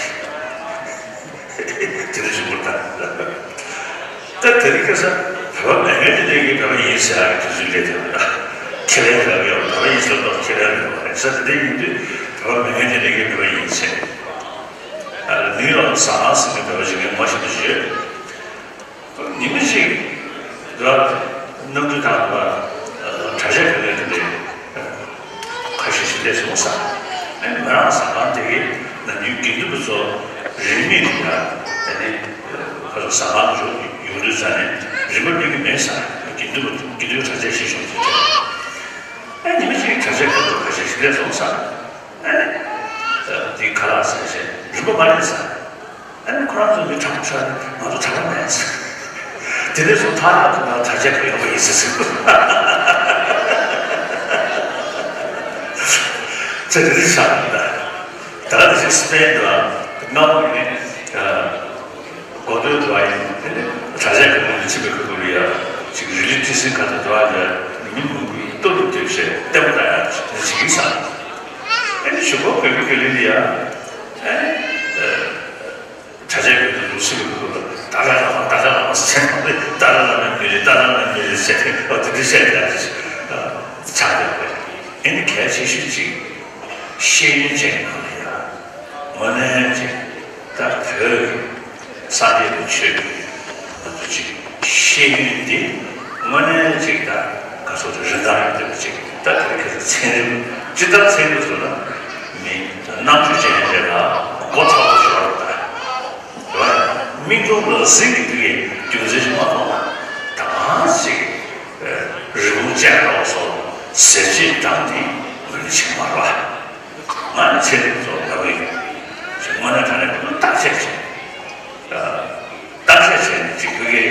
དེ་འདྲ་ཞིག་འདུག་ད་ད་དེ་རིང་ཁ་སང་བོད་པ་མེད་མཁན་དེ་འདྲས་ཀྱིས་བོད་པ་ཡིན་ཟེར་ཡག་གི་དུས་ཚོད་སླེབས་ཐུབ་ཡོད། ཁས་ལེན་ལབ་ཡག་བོད་པ་ཡིན་ཟེར་ཏོག་ཁས་ལེན་ལབ་ཡག་རེད་ས། དེ་འདྲ་ཡིན་དུས་བོད་པ་མེད་མཁན་དེ་འདྲས་ཀྱིས་བོད་པ་ཡིན་ཟེར། ཨ་ནི་ལ་ཟ་ཁང་ཟིན་པའི་བོད་པ་ཞིག་གི་ངོ་ཤེས་པ་ཞིག་ཡོད། ཉི་མ་ཞིག་ལ་གནམ་གྲུ་ཐང་དུ་གྲྭ་ཆས་གོན་ནས་དེ་འདྲའི་ཁ་ཤས་ཤིག་སླེབས་སོང་ས། ཨ་ནི་མི་རང་ཟ་ཁང་དེ་གའི་ནམ་རྒྱུན་དགེ་འདུན་པ་ཚོ་རིན་མེད་དུ་ཡ་ཨ་ནི་ཁ་སང་ཟ་ཁང་དུ་ཡོང་དུས་ཙ་ནས་རིན་པ་སྤྲད་ཀྱི་མེད་ས། དགེ་འདུན་པ་དགེ་འདུན་གྲྭ་ཆས་ཤིག་ཤོག་ཟེར་བྱས། ཨ་ཉི་མ་ཞིག་གྲྭ་ཆས་གོན་པ་ཁ་ཤས་ཤིག་སླེབས་སོང་ས། ཨ་ནི་དེ་ཁ་ལག་ཟ་བྱས་རིན་པ་མ་རེད་ས། ཨ་ནི་ཁོ་རང་ཚོ་མི་དྲང་པོ་ཆགས་ནས་ང་ཚོ་དྲང་པོ་མེད་ཟེར། དེ་ནས་བཟུང་ཐག་ཉེ་པོ་ང་དྲ་རྒྱ་ག་ཡོང་གི་ཡིན་ཟེར་ཟེར། ཚེ་འདི་འདྲ་ཆགས་ནས་ད་ད་ག་ནང་བཞིན་སི་པེན་དུ་སྔ་མོ་ནས་གོ་ཐོས་དུ་བ་ཡིན། དེ་ནས་དྲ་རྒྱ་གི་ངོས་ནས་ཕྱིན་པའི་ཁུལ་དུ་ཡ་ཅིག་རི་ལི་ཊི་སིན་ཁ་ཐུག་དུ་བ་ཡ་མི་མང་པོས་ལྟོ་ལུག་དེ་བྱས་ལྟད་མོ་ལྟ་ཡ་ཅིག་ཡིན་ས། ཨ་ནི་གཞུག་གུ་བོད་ཀྱི་བརྒྱུད་ལམ་ཡ། ཨ་ནི་ཨ་གྲྭ་ཆས་གོན་ཏེ་འདུག་སེ་གི་ཁུལ་ལ་ཏཱ་ལའི་བླ་མ་ཏཱ་ལའི་བླ་མ་ཟེར་ཏཱ་ལའི་བླ་མའི་མི་རེད། ཏཱ་ལའི་བླ་མའི་མི་རེད་ཟེར་ཏེ་ཨོ་དེ་འདྲ་བཤད་ཡག་ཆགས་ཡོད་པ་རེད། ཨ་ནི་གལ་ཆེ་ཤོས་ཅིག་ཤེས་ཡོན་ཅན་ནང་ལ་ཡ་དངོས་གནས་ཅིག་ད་བོད་ཀྱི་སངས་རྒྱས་པའི་ཆོས་ཀྱི་ང་ཚོ་ཅིག་ཤེས་ཡོན་འདི་དངོས་གནས་ཅིག་ད་ག་ཚོད་རིན་ཐང་ཡོད་པ་ཅིག་ད་དེ་རིང་ཁ་སང་ཚན་རིག་སྤྱིར་བཏང་ཚན་རིག་ཚོ་ལ་མི་རྣམ་དཔྱོད་ཅན་རེ་ལ་མགོ་ཚ་པོ་ཞིག་ཡོད་རེད་ད། རེད་བ། མིག་མཐོང་ལག་ཟིན་གྱི་དུས་ཀྱི་རྒྱུ་མཚན་ཞིག་མ་མཐོང་ན་ད་གང་ཞིག་རི་བོང་ཅན་འདྲ་བོ་ཚོ་ཟེར་བྱེད་སྟངས་དེ་ངོས་ནས་བྱེད་མ་རེད་བ། ང་ནི་ཚན་རིག་ཚོ་ལབ་ཀྱི་ཡོད། ཅིག་དངོས་གནས་དྲང་གནས་ཁོ་ཚོ་བརྟག་དཔྱད་བྱེད། བརྟག་དཔྱད་བྱས་ནས་ཅིག་བོད་ཀྱི་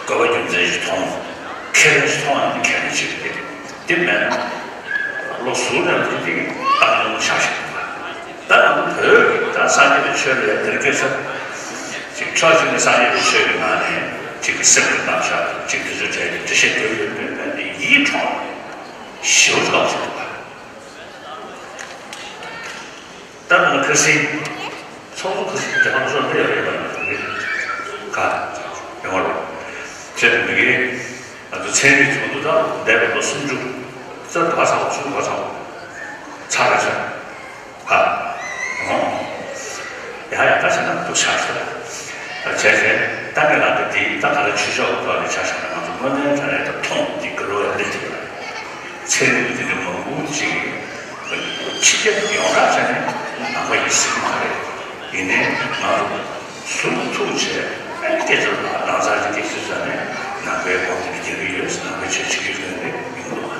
དགོས་པ་རྒྱུ་མཚན་ཞིག་མཐོང་། ཁས་ལེན་ཞིག་མཐོང་ཡང་ཁས་ལེན་བྱེད་དགོས། དེ་མེད་ན་བློ་གཟུར་ནས་དེ་ཅིག་བཏང་ཡོང་ཆགས་བཞིན་འདུག་ད་ང་ཚོ་བོད་ཀྱི་ད་སངས་རྒྱས་པའི་ཆོས་ལ་ཡང་དེར་སྐྱེས་ས་ཅིག་ཕྱོགས་གཅིག་ནས་སངས་རྒྱས་པའི་ཆོས་ཀྱི་ནང་ནས་ཅིག་གི་སེམས་ཀྱི་རྣམ་གཞག་ཅིག་དེ་ཚོའི་གྲས་ཀྱི་འགྲེལ་བཤད་དེ་ཡོད་པའི་ཡིད་འཕྲོག་ཞེ་པོ་ཅིག་ཆགས་བཞིན་འདུག་ད་ང་ཁ་སང་ཚོགས་གཙོ་ཁ་སང་རྒྱ་ནག་ཚོགས་འདུ་ཡོད་རེད་པ། ག་ཡོང་བ་རེད། བྱས་ནས་མི་གིས་ང་ཚོ་ཚན་རིག་ཚོགས་འདུ་དང་འདས་པའི་ལོ་སུམ་ཅུ་རྩ་ག་ཚང་བ་ཚུགས་ག་ཚང་བ་ཚར་རེད་ཤག་ག་ཡོང་། ཡ་ཡ་ད་བྱས་ན་སྡུག་ཆགས་ཤག་བྱས་བྱས་ད་ངས་ལབ་པའི་དེ་ད་ག་ལ་ཆོས་ཕྱོགས་ཀྱི་ཐོག་ནས་ཆ་བཞག་ན་ང་ཚོ་དངོས་གནས་དྲང་གནས་ད་མཐོང་འདི་ག་ལོ་ཡ་སླེབས་ཐུབ་པ་རེད། ཚན་རིག་པ་དེ་འདྲ་མང་པོ་ཅིག་ཕྱི་རྒྱལ་ཡོངས་གྲགས་བྱས་ནས་ནང་པ་ཡིན་ཟེར་གྱི་མ་རེད། ཡིན་ནའི་ང་ཚོ་ཟུར་དུ་ཐུག་བྱས་ཨ་ནི་སྐད་ཆ་ལ་ནང་ཚང་གི་སྐད་ཆ་ཟ་ནས་ནང་པའི་དགོངས་དོན་རྒྱག་གི་ཡོད། ནང་པའི་ཆོས་བྱེད་ཀྱི་ཡོད་རེད་མི་འདུག་ག་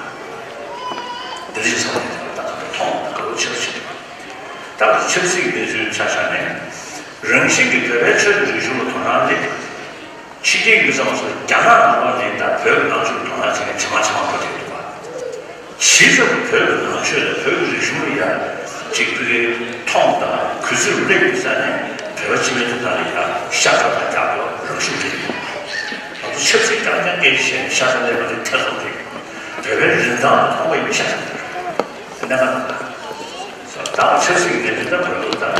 དེ་འདྲ་ཞིག་བསམ་ནས་ད་ལྟ་མཐོང་ད་ག་ལོ་ཆེ་བ་ཞིག་འདུག་ད་ཆབ་སྲིད་ཀྱི་གནས་ཚུལ་ཆ་བཞག་ནས་རང་བཞིན་གྱི་བོད་པའི་ཆོས་དང་རིག་གཞུང་ལ་དོ་སྣང་སླེབས། ཕྱི་རྒྱལ་གྱི་མི་ཚང་མ་ཚོ་རྒྱ་ནག་ནང་ལོགས་ནས་ད་ ཆབ་སྲིད་རྐྱང་རྐྱང་སྐད་ཆ་བཤད་ནས་ཤ་ཚ་ལས་པ་དེ་ཐེ་ཚོམ་རེད། བོད་པའི་རིན་ཐང་ལ་མཐོང་བ་ཡིན་པའི་ཤ་ཚ་རེད། དེ་ནས་ད་ཆབ་སྲིད་ཀྱི་ལས་དོན་ད་བོད་ལུགས་ད་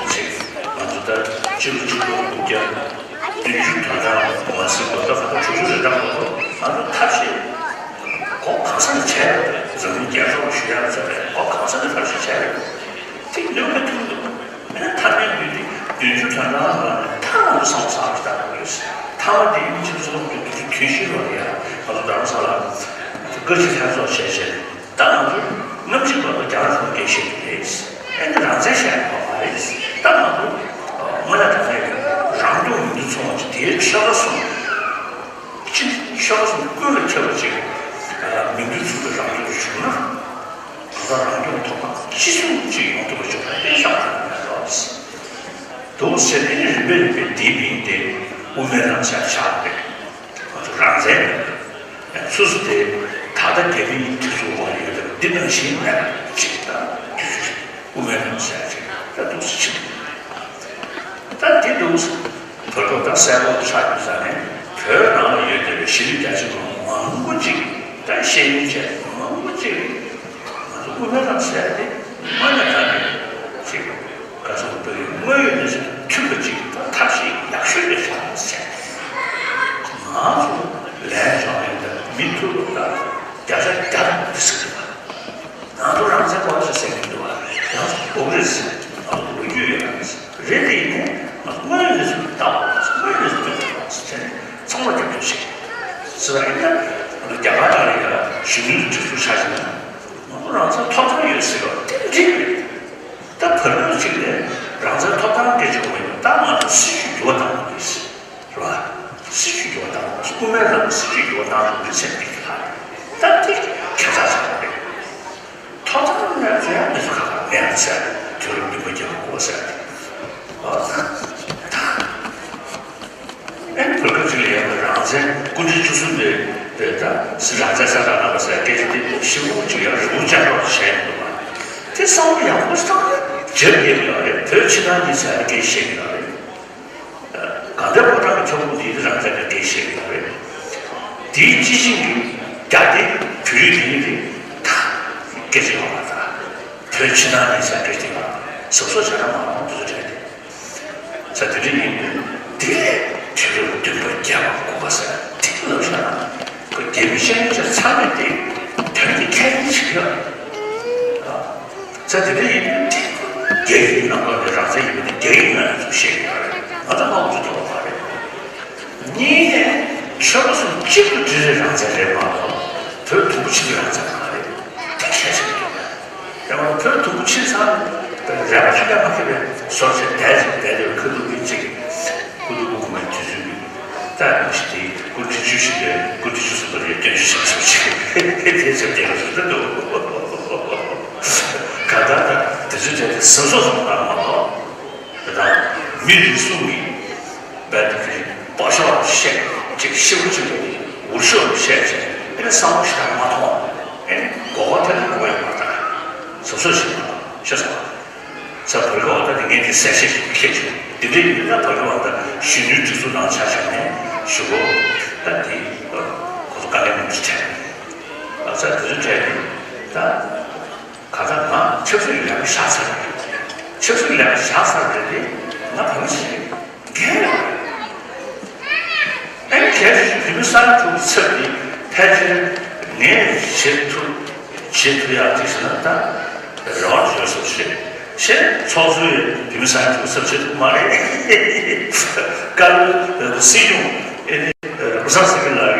ཅིག་ང་ཚོ་ད་སྤྱི་ལོ་ཆིག་སྟོང་དགུ་བརྒྱ་བདུན་ཅུ་དོན་གྲངས་མ་ཟིན་པ་ད་ད་དྲུག་ཅུ་རེ་གྲངས་ལ་ང་ཚོ་ཐབས་ཤེས་གོ་གང་ས་ནས་བྱས་ཡོད་རེད། འཛམ་གླིང་རྒྱལ་ཚོགས་ལ་ཞུ་ཡག་ཚོད་རེད། གོ་གང་ས་ནས་ཐབས་ཤེས་བྱས་ཡོད་རེད། དེ་ལོས་མི་ཐུབ་འདུག་ཨ་ནི་ཐ་མའི་དུས་དེ་བདུན་ཅུ་དོན་གྲངས་ལ་ཐ་མ་དུ་སོང་ས་ཞིག་ད་ཡོད། ཐ་མ་དེ་ཡིན་ཕྱིན་སོང་དུས་དེ་དུས་ཤིག་ལ་ཡ་ང་ཚོ་རྡ་རམ་ས་ལ་བཀའ་སྤྱི་ལྷན་ཚོགས་བྱས་བྱས་ད་ང་ཚོ་གནམ་གཤིས་བར་དུ་རྒྱ་ནག་ཚོ་སྐད་བཤད་ཀྱི་རེད། ཨ་ནི་རང་བཙན་བཤད་ཡག་མ་རེད། ད་ང་ཚོ་དངོས་གནས་དྲང་གནས་ཀྱི་རང་སྐྱོང་མི་འདུག་ཚོང་བ་ཅིག་དེའི་ཆོལ་ཁ་གསུམ་སྤྱི་ཆོལ་ཁ་གསུམ་ཀུན་ལ་ཁྱབ་པ་ཅིག་མི་འདུག་ཚུལ་དུ་རང་སྐྱོང་བྱུང་ན། གང་ལྟར་རང་སྐྱོང་ཐོབ་ཐང་ཅི་གསུང་ཅི་ཡོང་ཐུབ་པ་བྱུང་ན་དེ་ཤོག་ཁག་མེད་ལོ། འདུག་ཟེར་ནས་རིམ་པས་རིམ་པས་འདིའི་མིང་དེ་དབུ་མའི་ལམ་ཟེར་ཆགས་པ་རེད། ང་ཚོ་རང་བཙན་མེད་པ་སུ་སུ་དེ་ད་ལྟ་རྒྱ་མིའི་དུས་ཚོད་འོག་ལ་ཡོད་པ་འདི་ནང་བཞིན་མེད་པ་ཅིག་དང་དུས་ཚོད་དབུ་མའི་ལམ་ཟེར་ཅིག་ད་འདུག་ཟེར་ཕྱིན། ད་འདི་འདུག་ཟེར། བོད་སྐད་ད་གསལ་པོ་ཆགས་ཡོད་ས་ནས་བོད་ནང་ལ་ཡོད་བསྡད་པའི་གཞིས་ལུས་རྒྱ་ཆེ་མང་པོ་ཅིག་ད་ཤེས་ཡོན་ཅན་མང་པོ་ཅིག་ང་ཚོ་དབུ་མའི་ལམ་ཟེར་དེ་དངོས་གནས་དྲང་གནས་ཅིག་ག་ཚོད་བོད་ཀྱི་དངོས་ཡོད་གནས་ཚུལ་མཐུན་པ་ཅིག་ད་ཐབས་ཤེས་ཡག་ཤོས་རེད་ཤག་ཟེར། ང་ཚོ་ལན་སྦྱོང་ཡོད་ད་མི་ཐུབ་ད་བརྒྱ་ཆ་བརྒྱ་དང་འདི་ཟེར་གི་ད། ང་ཚོ་རང་བཙན་དགོས་ཟེར་ཟེར་གྱི་འདུག་བ། ཡང་དགོས་རེད་ཟེར། ང་ཚོ་ལོ་རྒྱུས་ཡོད་རེད་ཟེར། རེད་དེ་ཡིན་ནའི་ང་ཚོ་དངོས་ཡོད་གནས་ཚུལ་ལ་ལྟ་བ་དང་དངོས་ཡོད་གནས་ཚུལ་སྟོན་དགོས་ཟེར་ནས་ཚང་མ་རྒྱབ་སྐྱོར་བྱེད་ཀྱི་ཟེར་བ་ཡིན་ན། ང་ཚོ་རྒྱ་གར་ནང་ལ་ཡ་གཞོན་ནུའི་སྒྲིག་འཛུགས་ཆ་བཞག་ན་ང་ཚོ་རང་བཙན་ཐོབ་ཐང་ཡོད་ཟེར་བ་དེ་འགྲིག་རེད། ད་བོད་ལུགས་གཅིག་ནས་རང་བཙན་ཐོབ་ཐང་སྐད་ཆ་བ་ཡིན་ན་ད་ང་ཚོ་སྲིད་ཇུས་འགྱུར་བ་གཏང་དགོས་ཟེར། རེད་བ། སྲིད་ཇུས་འགྱུར་བ་བཏང་དགོས། དབུ་མའི་ལམ་སྲིད་ཇུས་འགྱུར་བ་བཏང་དགོས་ཟེར་འདི་གི་ལ་ད་འདི་ཁྱད་མཚར་ཆགས་པ་རེད། ཐོབ་ཐང་མེད་ཚོ་ཡང་མི་ཚོ་ཁ་ཁ་མེད་ཟེར། དུས་རབས་བདུན་པ་རྒྱལ་ཁབ་དགོས་ཟེར། ཨ་ད་ཨ་ནི་བོད་སྐད་ཅིག་ལ་ཡང་རང་བཙན་སྐུ་ཕྲེང་བཅུ་གསུམ་པའི་པའི་ད་སྲིད་རང་བཙན་གསལ་བསྒྲགས་གནང་བ་ཟེར་སྐད་ཆ་དེ་ཞིབ་པོ་ཅིག་ཡང་རི་བོ་ཅན་ལོག་བྱས་ཡོང་འདུག་བ། དེ་བསམ་བློ་ཡག་པོ་ཞིག་བཏང་ན་བརྗེད་ཡོད་ཡོད་རེད། བོད་ཕྱི་ནང་གཉིས་ཟེར་ཡ་སྐད་ཆ་བཤད་ཀྱི་ཡོད་རེད། གང་ལྟར་ཕོ་བྲང་གི་ཁྱབ་ཁོངས་འདིའི་རང་བཙན་གྱི་སྐད་བཤད་ཀྱི་ཡོད་རེད། དེའི་སྤྱི་བྱིངས་ཀྱི་རྒྱ་དེ་བོད་ཡིག་དེ་ཉིད་དེ་ད་སྐད་ཆ་ཡོང་བ་དང་། བོད་ཕྱི་ནང་གཉིས་ཟེར་སྐད་ཆ་ཡོང་བ་གཟབ་གཟབ་བྱས་ན་མ་མང་དུ་རེད། ས་དེ་འདྲ་ཡིན་དུས་དེ་ལས་དུས་རབས་བདུན་པ་བརྒྱད་པ་དགུ་པ་ཟེར་དེ་ལབ་བཞག་ན་ཁོ་རྒྱ་མི་ཤ་ཉེ་ཆ་ཚང་མས་དེ་དོན་དེ་ཁས་ལེན་བྱེད་ཀྱི་ཡོད་རེད། ས་དེ་འདྲ་ཡིན་དུས་དེ་རྒྱ་ཡིག་ནང་ལོགས་ནས་རང་བཙན་ཡིན་པ་དེ་རྒྱ་ཡིག་ནང་ཡང་ཚུར་བཤད་ཀྱི་ཡོད་རེད། ང་ཚོ་མང་པོ་ཅིག་དོགས་པ་རེད། གཉིས་ནས་ཆོལ་ཁ་གསུམ་གཅིག་ཏུ་སྒྲིལ་བའི་རང་བཙན་རེད་མ་གཏོགས་བོད་དུམ་བུ་ཆེ་བའི་རང་བཙན་མ་རེད། དེ་ཁས་བྱེད་ཀྱི་འདུག་ཡང་བོད་དུམ་བུ་ཆེ་ཚང་རེད་པ། ཆོལ་ཁ་མ་ཁེ་བའི་སོར་ཆེ་བསྡད་ཅིག་བསྡད་དེ་ཁ་ཐུག་གི་གཅིག་སྐུ་ཐུག་སྐུ་གོང་མའི་དུས་ཚོད་ཀྱི་ད་མི་ཞིག་དེ་སྐུ་ཕྲེང་བཅུ་བཞི་པའི་སྐུ་ཕྲེང་བཅུ་གསུམ་པ་རེད། སྟོན་ཆུ་ཞབས་སོར་ཆེ་དེ་ཆབ་རྒྱལ་ལ་ཞུ་ད་འདུག་ག་ད་ད་དེ་ཚོའི་གྲས་དེ་གཟབ་གཟབ་བཟོ་དགོས་མ་གཏོགས། དེ་དག་མི་རེ་ཟུང་གིས་རྦད་དེ་དཔའ་ཤོག་བཤད་ཅིག་ཤི་བོ་ཅིག་འུར་ཤོག་བཤད་ཅིག་ཨེ་ནི་བསམ་བློ་ཞིག་མ་ཐོངས། ཨེ་ནི་མགོ་སྐོར་ཐེབས་ན་མགོ་ཡང་མ་བཏང་། གཟབ་གཟབ་ཞིག་མ་ཤེས་སོང་། ས་བོད་ལོག་ད་དེ་ངས་དེ་གསལ་བཤད་ཞིག་བྱེད་ཆོག་དེ་འདྲ་ཡིན་ན་བོད་ལོག་ད་གཞོན་ནུའི་སྒྲིག་འཛུགས་ནང་ཆ་བཞག་ནས་ཞུ་གོ་ད་དེ་ཁོ་ཚོ་དཀའ་ལས་མང་པོ་ཞིག་འཕྲད། ཨ་ས་དེ་ཚོ་འཕྲད་དེ་ད། ག་ད་ང་ཆབ་སྲིད་ལས་ཀ་བཞག་ཚར་རེད། ཆབ་སྲིད་ལས་ཀ་བཞག་ཚར་རེད་དེ་ང་བོད་མི་ཞིག་རེད། རྒན་ཡོད་རེད། ཨ་ནི་གལ་སྲིད་བོད་མི་ས་ཡ་དྲུག་གི་ཚབ་དེ་ཕལ་ཆེར་ངས་བྱེད་ཐུབ་བྱེད་ཐུབ་ཡག་ཅིག་ཟེར་ན་ད་རེ་བ་བཅོལ་སོང་ཞེས་བཤད། ཚོགས་གཙོས་བོད་མི་ས་ཡ་དྲུག་གི་ཚབ་བྱེད་ཐུབ་མ་རེད། བཀའ་བློན་སྲིད་སྐྱོང་ཨེ་ནི་རབ་བཟང་སེང་གེ་ལགས་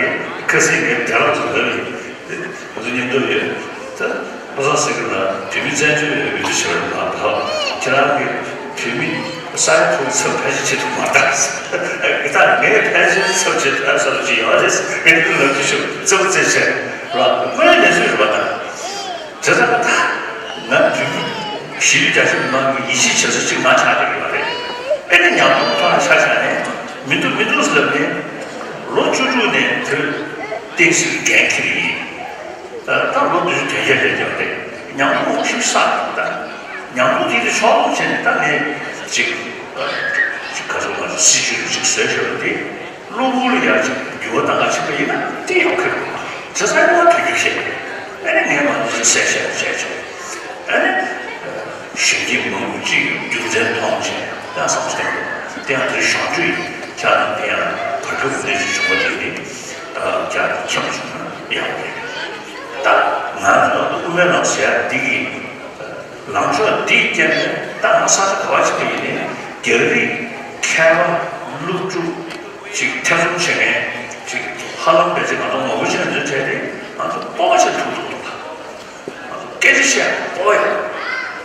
ཀྱིས་ཁ་སང་ངའི་དགྲ་ལག་ཏུ་ལབ་ཡིན། ང་ཚོ་མཉམ་དུ་ཡོད། ད་བློ་བཟང་སེང་གེ་ལགས་བོད་མི་བཙན་བྱོལ་བའི་འོས་བསྡུ་བྱས་པ་མ་གཏོགས་ཁྱེད་རང་གིས་བོད་མི་ས་ཡ་དྲུག་ཚབ་ཕལ་ཆེར་བྱེད་ཐུབ་མ་ཐག་ད་ངས་ཕལ་ཆེར་ཚབ་བྱེད་ཐུབ་ཡ་བསམ་བློ་ཅིག་ཡོད་རེད། ངས་འདི་ལབ་རྒྱུ་ཞུ་རྩེ་པོ་རྩེ་ཆེ་ར་དངོས་གནས་ཚུལ་རེད་པ་ད། དེ་ལྟར་ད་ང་བོད་མི་གཞིས་ལུས་རྒྱ་ཆེ་མི་མང་གི་ཡིད་ཆེས་བྱེད་ས་གཅིག་ང་ཆགས་བསྡད་ཡོད་རེད། དཔེར་ན་ཉམས་མྱོང་ཐོག་ལ་ཆ་བཞག་ནས་མི་འདུག་མི་འདུག་ཟེར་ལབ་ནས་ལོ་བཅུ་དྲུག་ནས་བོད་བསྟན་སྲིད་ཀྱི་འགན་འཁྱེར་ཡིན། ད་ལོ་བདུན་ཅུ་དོན་བརྒྱད་སླེབས་ཀྱང་རེད། ཉམས་མྱོང་ཞིག་བསགས་ཡོད་ད། ཉམས་མྱོང་དེ་ལ་ཕྱོགས་སྡོམ་བྱས་ནས་ད་ངས་ཅིག་ཅིག་ག་ཚོད་ང་ཚོ་སྲིད་ཇུས་ཅིག་བཟོས་ཤོར་བ་དེ། གློ་བུར་ལ་ཡར་ཅིག་འགྱུར་བ་གཏང་ག་ཕྱིན་པ་ཡིན་ན་དེ་ཡག་གི་རེད་པ། བྱས་ཙང་ཡང་དུས་རྒྱུན་བཤད། ཨ་ནི་ངས་མ་འདི་ཚོ་གསལ་བཤད་བྱས་ཆོག་ཨ་ནི་གཞོན་སྐྱེས་མང་པོ་ཅིག་རྒྱུ་མཚན་མཐོང་བྱས་ཡང་བསམ་བསམ་རེད། དེ་ཡང་དེ་གཞོན་སྐྱེས་ཡིན་ཆ་ནས་དེ་ཡང་བར་སྐབས་འདི་ཅིག་བྱུང་བ་དེ་ནི་ད་རྒྱ་ཁྱབ་བྱུང་ན་ཡག་པོ་རེད། ད་ང་ཚོ་དབུ་མའི་ལམ་ཟེར་ཡ་འདི་གི་ལངས་ཕྱོགས་འདིའི་རྐྱེན་པས་ད་ང་ས་ཆ་ག་བ་ཞིག་ཏུ་ཡིན་ནའི་རྒྱ་རིགས་མཁས་པ་སློབ་ཕྲུག་ཅིག་ཐེ་ཚོམ་བྱེད་མཁན་ཅིག་ཧ་ལམ་བས་ཅིག་ང་ཚོ་ངོ་རྒོལ་བྱེད་མཁན་ཚོའི་གྲས་དེ་ང་ཚོ་སྤོབས་པ་ཆེ་ཐུག་ཐུག་འདུག་ད་ང་ཚོ་སྐད་ཆ་བཤད་སྤོབས་པ་ཡོད།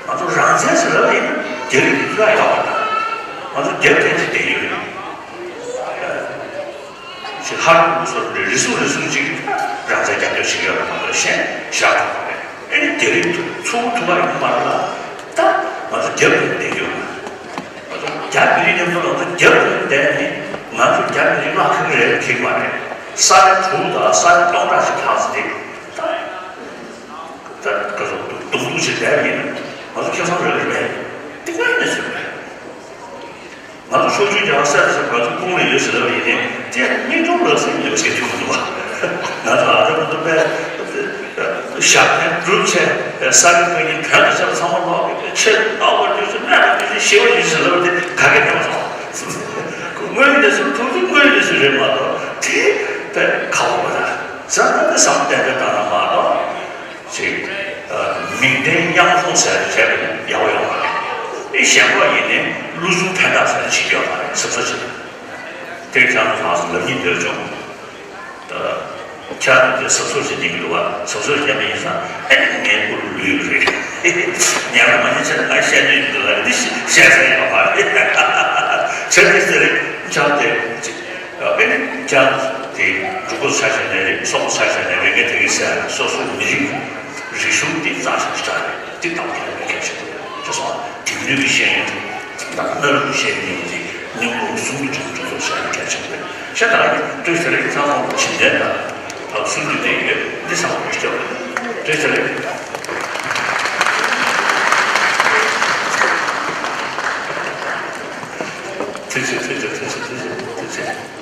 ང་ཚོ་རང་བཙན་ཟེར་ལབ་ཡིན་ན་རྒྱ་རིགས་ཀྱི་ཚུར་ཡག་པ་དང་ང་ཚོ་རྒྱབ་བརྟེན་ཅིག་བསྡད་ཡོད་རེད། ཅིག་ཧར་ལུག་སོགས་རེ་རེ་ཟུང་རེ་ཟུང་ཅིག་རང་བཙན་རྒྱབ་སྐྱོར་བྱེད་ཀྱི་ཡོད་པ་མ་གཏོགས་གཞན་བཞག་ཐུབ་པ་རེད། ཨེ་ནི་དེ་རིང་ཚུར་ཐུག་པ་ཡིན་མ་རེད་ལ། ད་ང་ཚོ་རྒྱབ་ཏུ་བསྡད་ཡོད་ང་ཚོ་རྒྱ་མི་རིགས་མཉམ་དུ་ང་ཚོ་རྒྱབ་ཏུ་བསྡད་ནས་ང་ཚོ་རྒྱ་མི་རིགས་བརླག་གི་རེད་ཁེག་མ་རེད། ས་ཡ་དྲུག་དང་ས་ཡ་སྟོང་ཕྲག་ཅིག་ལྷག་ཙམ་དེ་ད་ད་ག་ཚོད་གདོང་གདུག་ཅིག་བསྡད་པ་ཡིན་ན་ང་ཚོ་ཁེ་བཟང་རེད་རེད་མེད་དེ་ང་ཡིན་ན་ཚོད་མེད། ང་ཚོ་ཕྱོགས་བཅུའི་རྒྱལ་ཁབ་གསལ་དུ་ང་ཚོ་ཁོང་ལ་ཡོད་ཟེར་ལབ་ཡིན་ནའི་དེ་མིག་མཐོང་ལག་ཟིན་ཡོད་ཟེར་ཐུབ་འདུག་ང་ཚོ་ཨ་རི་མ་གཏོགས་པའི་ཞབས་བརྟན་སྒྲུབ་བྱས་ས་རིན་ཁོ་ཡིན་བོད་དུ་ཆབ་ཚང་མ་ལོག་གི་ཆེ་རྟག་པར་ཡོད་ཟེར་སྨད་པ་ཡོད་ཟེར་ཞི་བ་ཡོད་ཟེར་ལབ་དེ་ག་གེ་མེད་པ་སོང་། དངོས་ཡོད་གནས་ཚུལ་ཐུག་ཚུལ་དངོས་ཡོད་གནས་ཚུལ་རེད་མ་གཏོགས་དེ་དཔེ་ཁག་པོ་རེད། ཟ་ད་དེ་བསམ་གཏན་གཏན་བཏང་ན་མ་གཏོགས། ཅིག་མིང་དོན་མཉམ་སྲུང་ཟེར་བྱས་པ་ཡིན་ན་ཡག་པོ་ཡོང་བ་རེད། ཨེ་ཞེན་ཁོག་ཡིན་ནའི་བློ་གཟུ་ཕན་ཐོགས་ཟེར་བྱེད་ཀྱི་ཡོད་མ་རེད་གཟབ་གཟབ་བྱེད། དེ་ཁྱེད་རང་ཚོ་ལབ་སྙིང་འདོད་བྱུང་། ད་ཁྱེད་རང་ཚོས་གཟབ་གཟབ་བྱེད་སྙིང་འདོད་པ་གཟབ་གཟབ་བྱེད་པ་ཡིན་ཙང་ཨེ་ངའི་སྐུ་ལུས་རེད། ཉན་ལ་མ་ཉན་ཆ་ང་བཤད་སྙིང་འདོད་ལ་འདི་བཤད་ས་ཡོད་མ་རེད། བྱས་ཙང་རེད་ཆགས་ཏེ་ཅིག་ཨ་ནི་ཅང་དེ་འབྲུག་པ་ཆ་བཞག་ནས་རེད། སོག་པོ་ཆ་བཞག་ནས་རེད། ངས་དེ་གི་ཟེར་སོ་སོའི་མི་རིགས་རིག་གཞུང་དེ་རྩ་ཆེན་པོ་ཞིག་རེད། དེ་དང་གལ་གལ་ཆེན་པོ་རེད་ཅེས་སོང་དེང་དུས་ཀྱི་ཤེས་ཡོན་དང་སྣ་ལུག་ཤེས་ཡོན་གྱི་སྙིང་པོ་གསུང་གི་འགྲོ་འགྲོ་ཚོགས་བྱ་ཡ་གལ་ཆེན་པོ་རེད། ཤ་དང་ཡིན་ལྟོས་ཟེར་ཡིན་ཚང་མ་ཕྱིན་ལྡན་དང་ཕབ་སུ་འདུས་ཏེ་ཡོད་འདི་ཚང་མ་སྐྱོ་ལྟོས་ཟེར་ཡིན། ཐུགས་རྗེ་ཆེ། ཐུགས་རྗེ་ཆེ། ཐུགས་རྗེ་ཆེ། ཐུགས་རྗེ་ཆེ།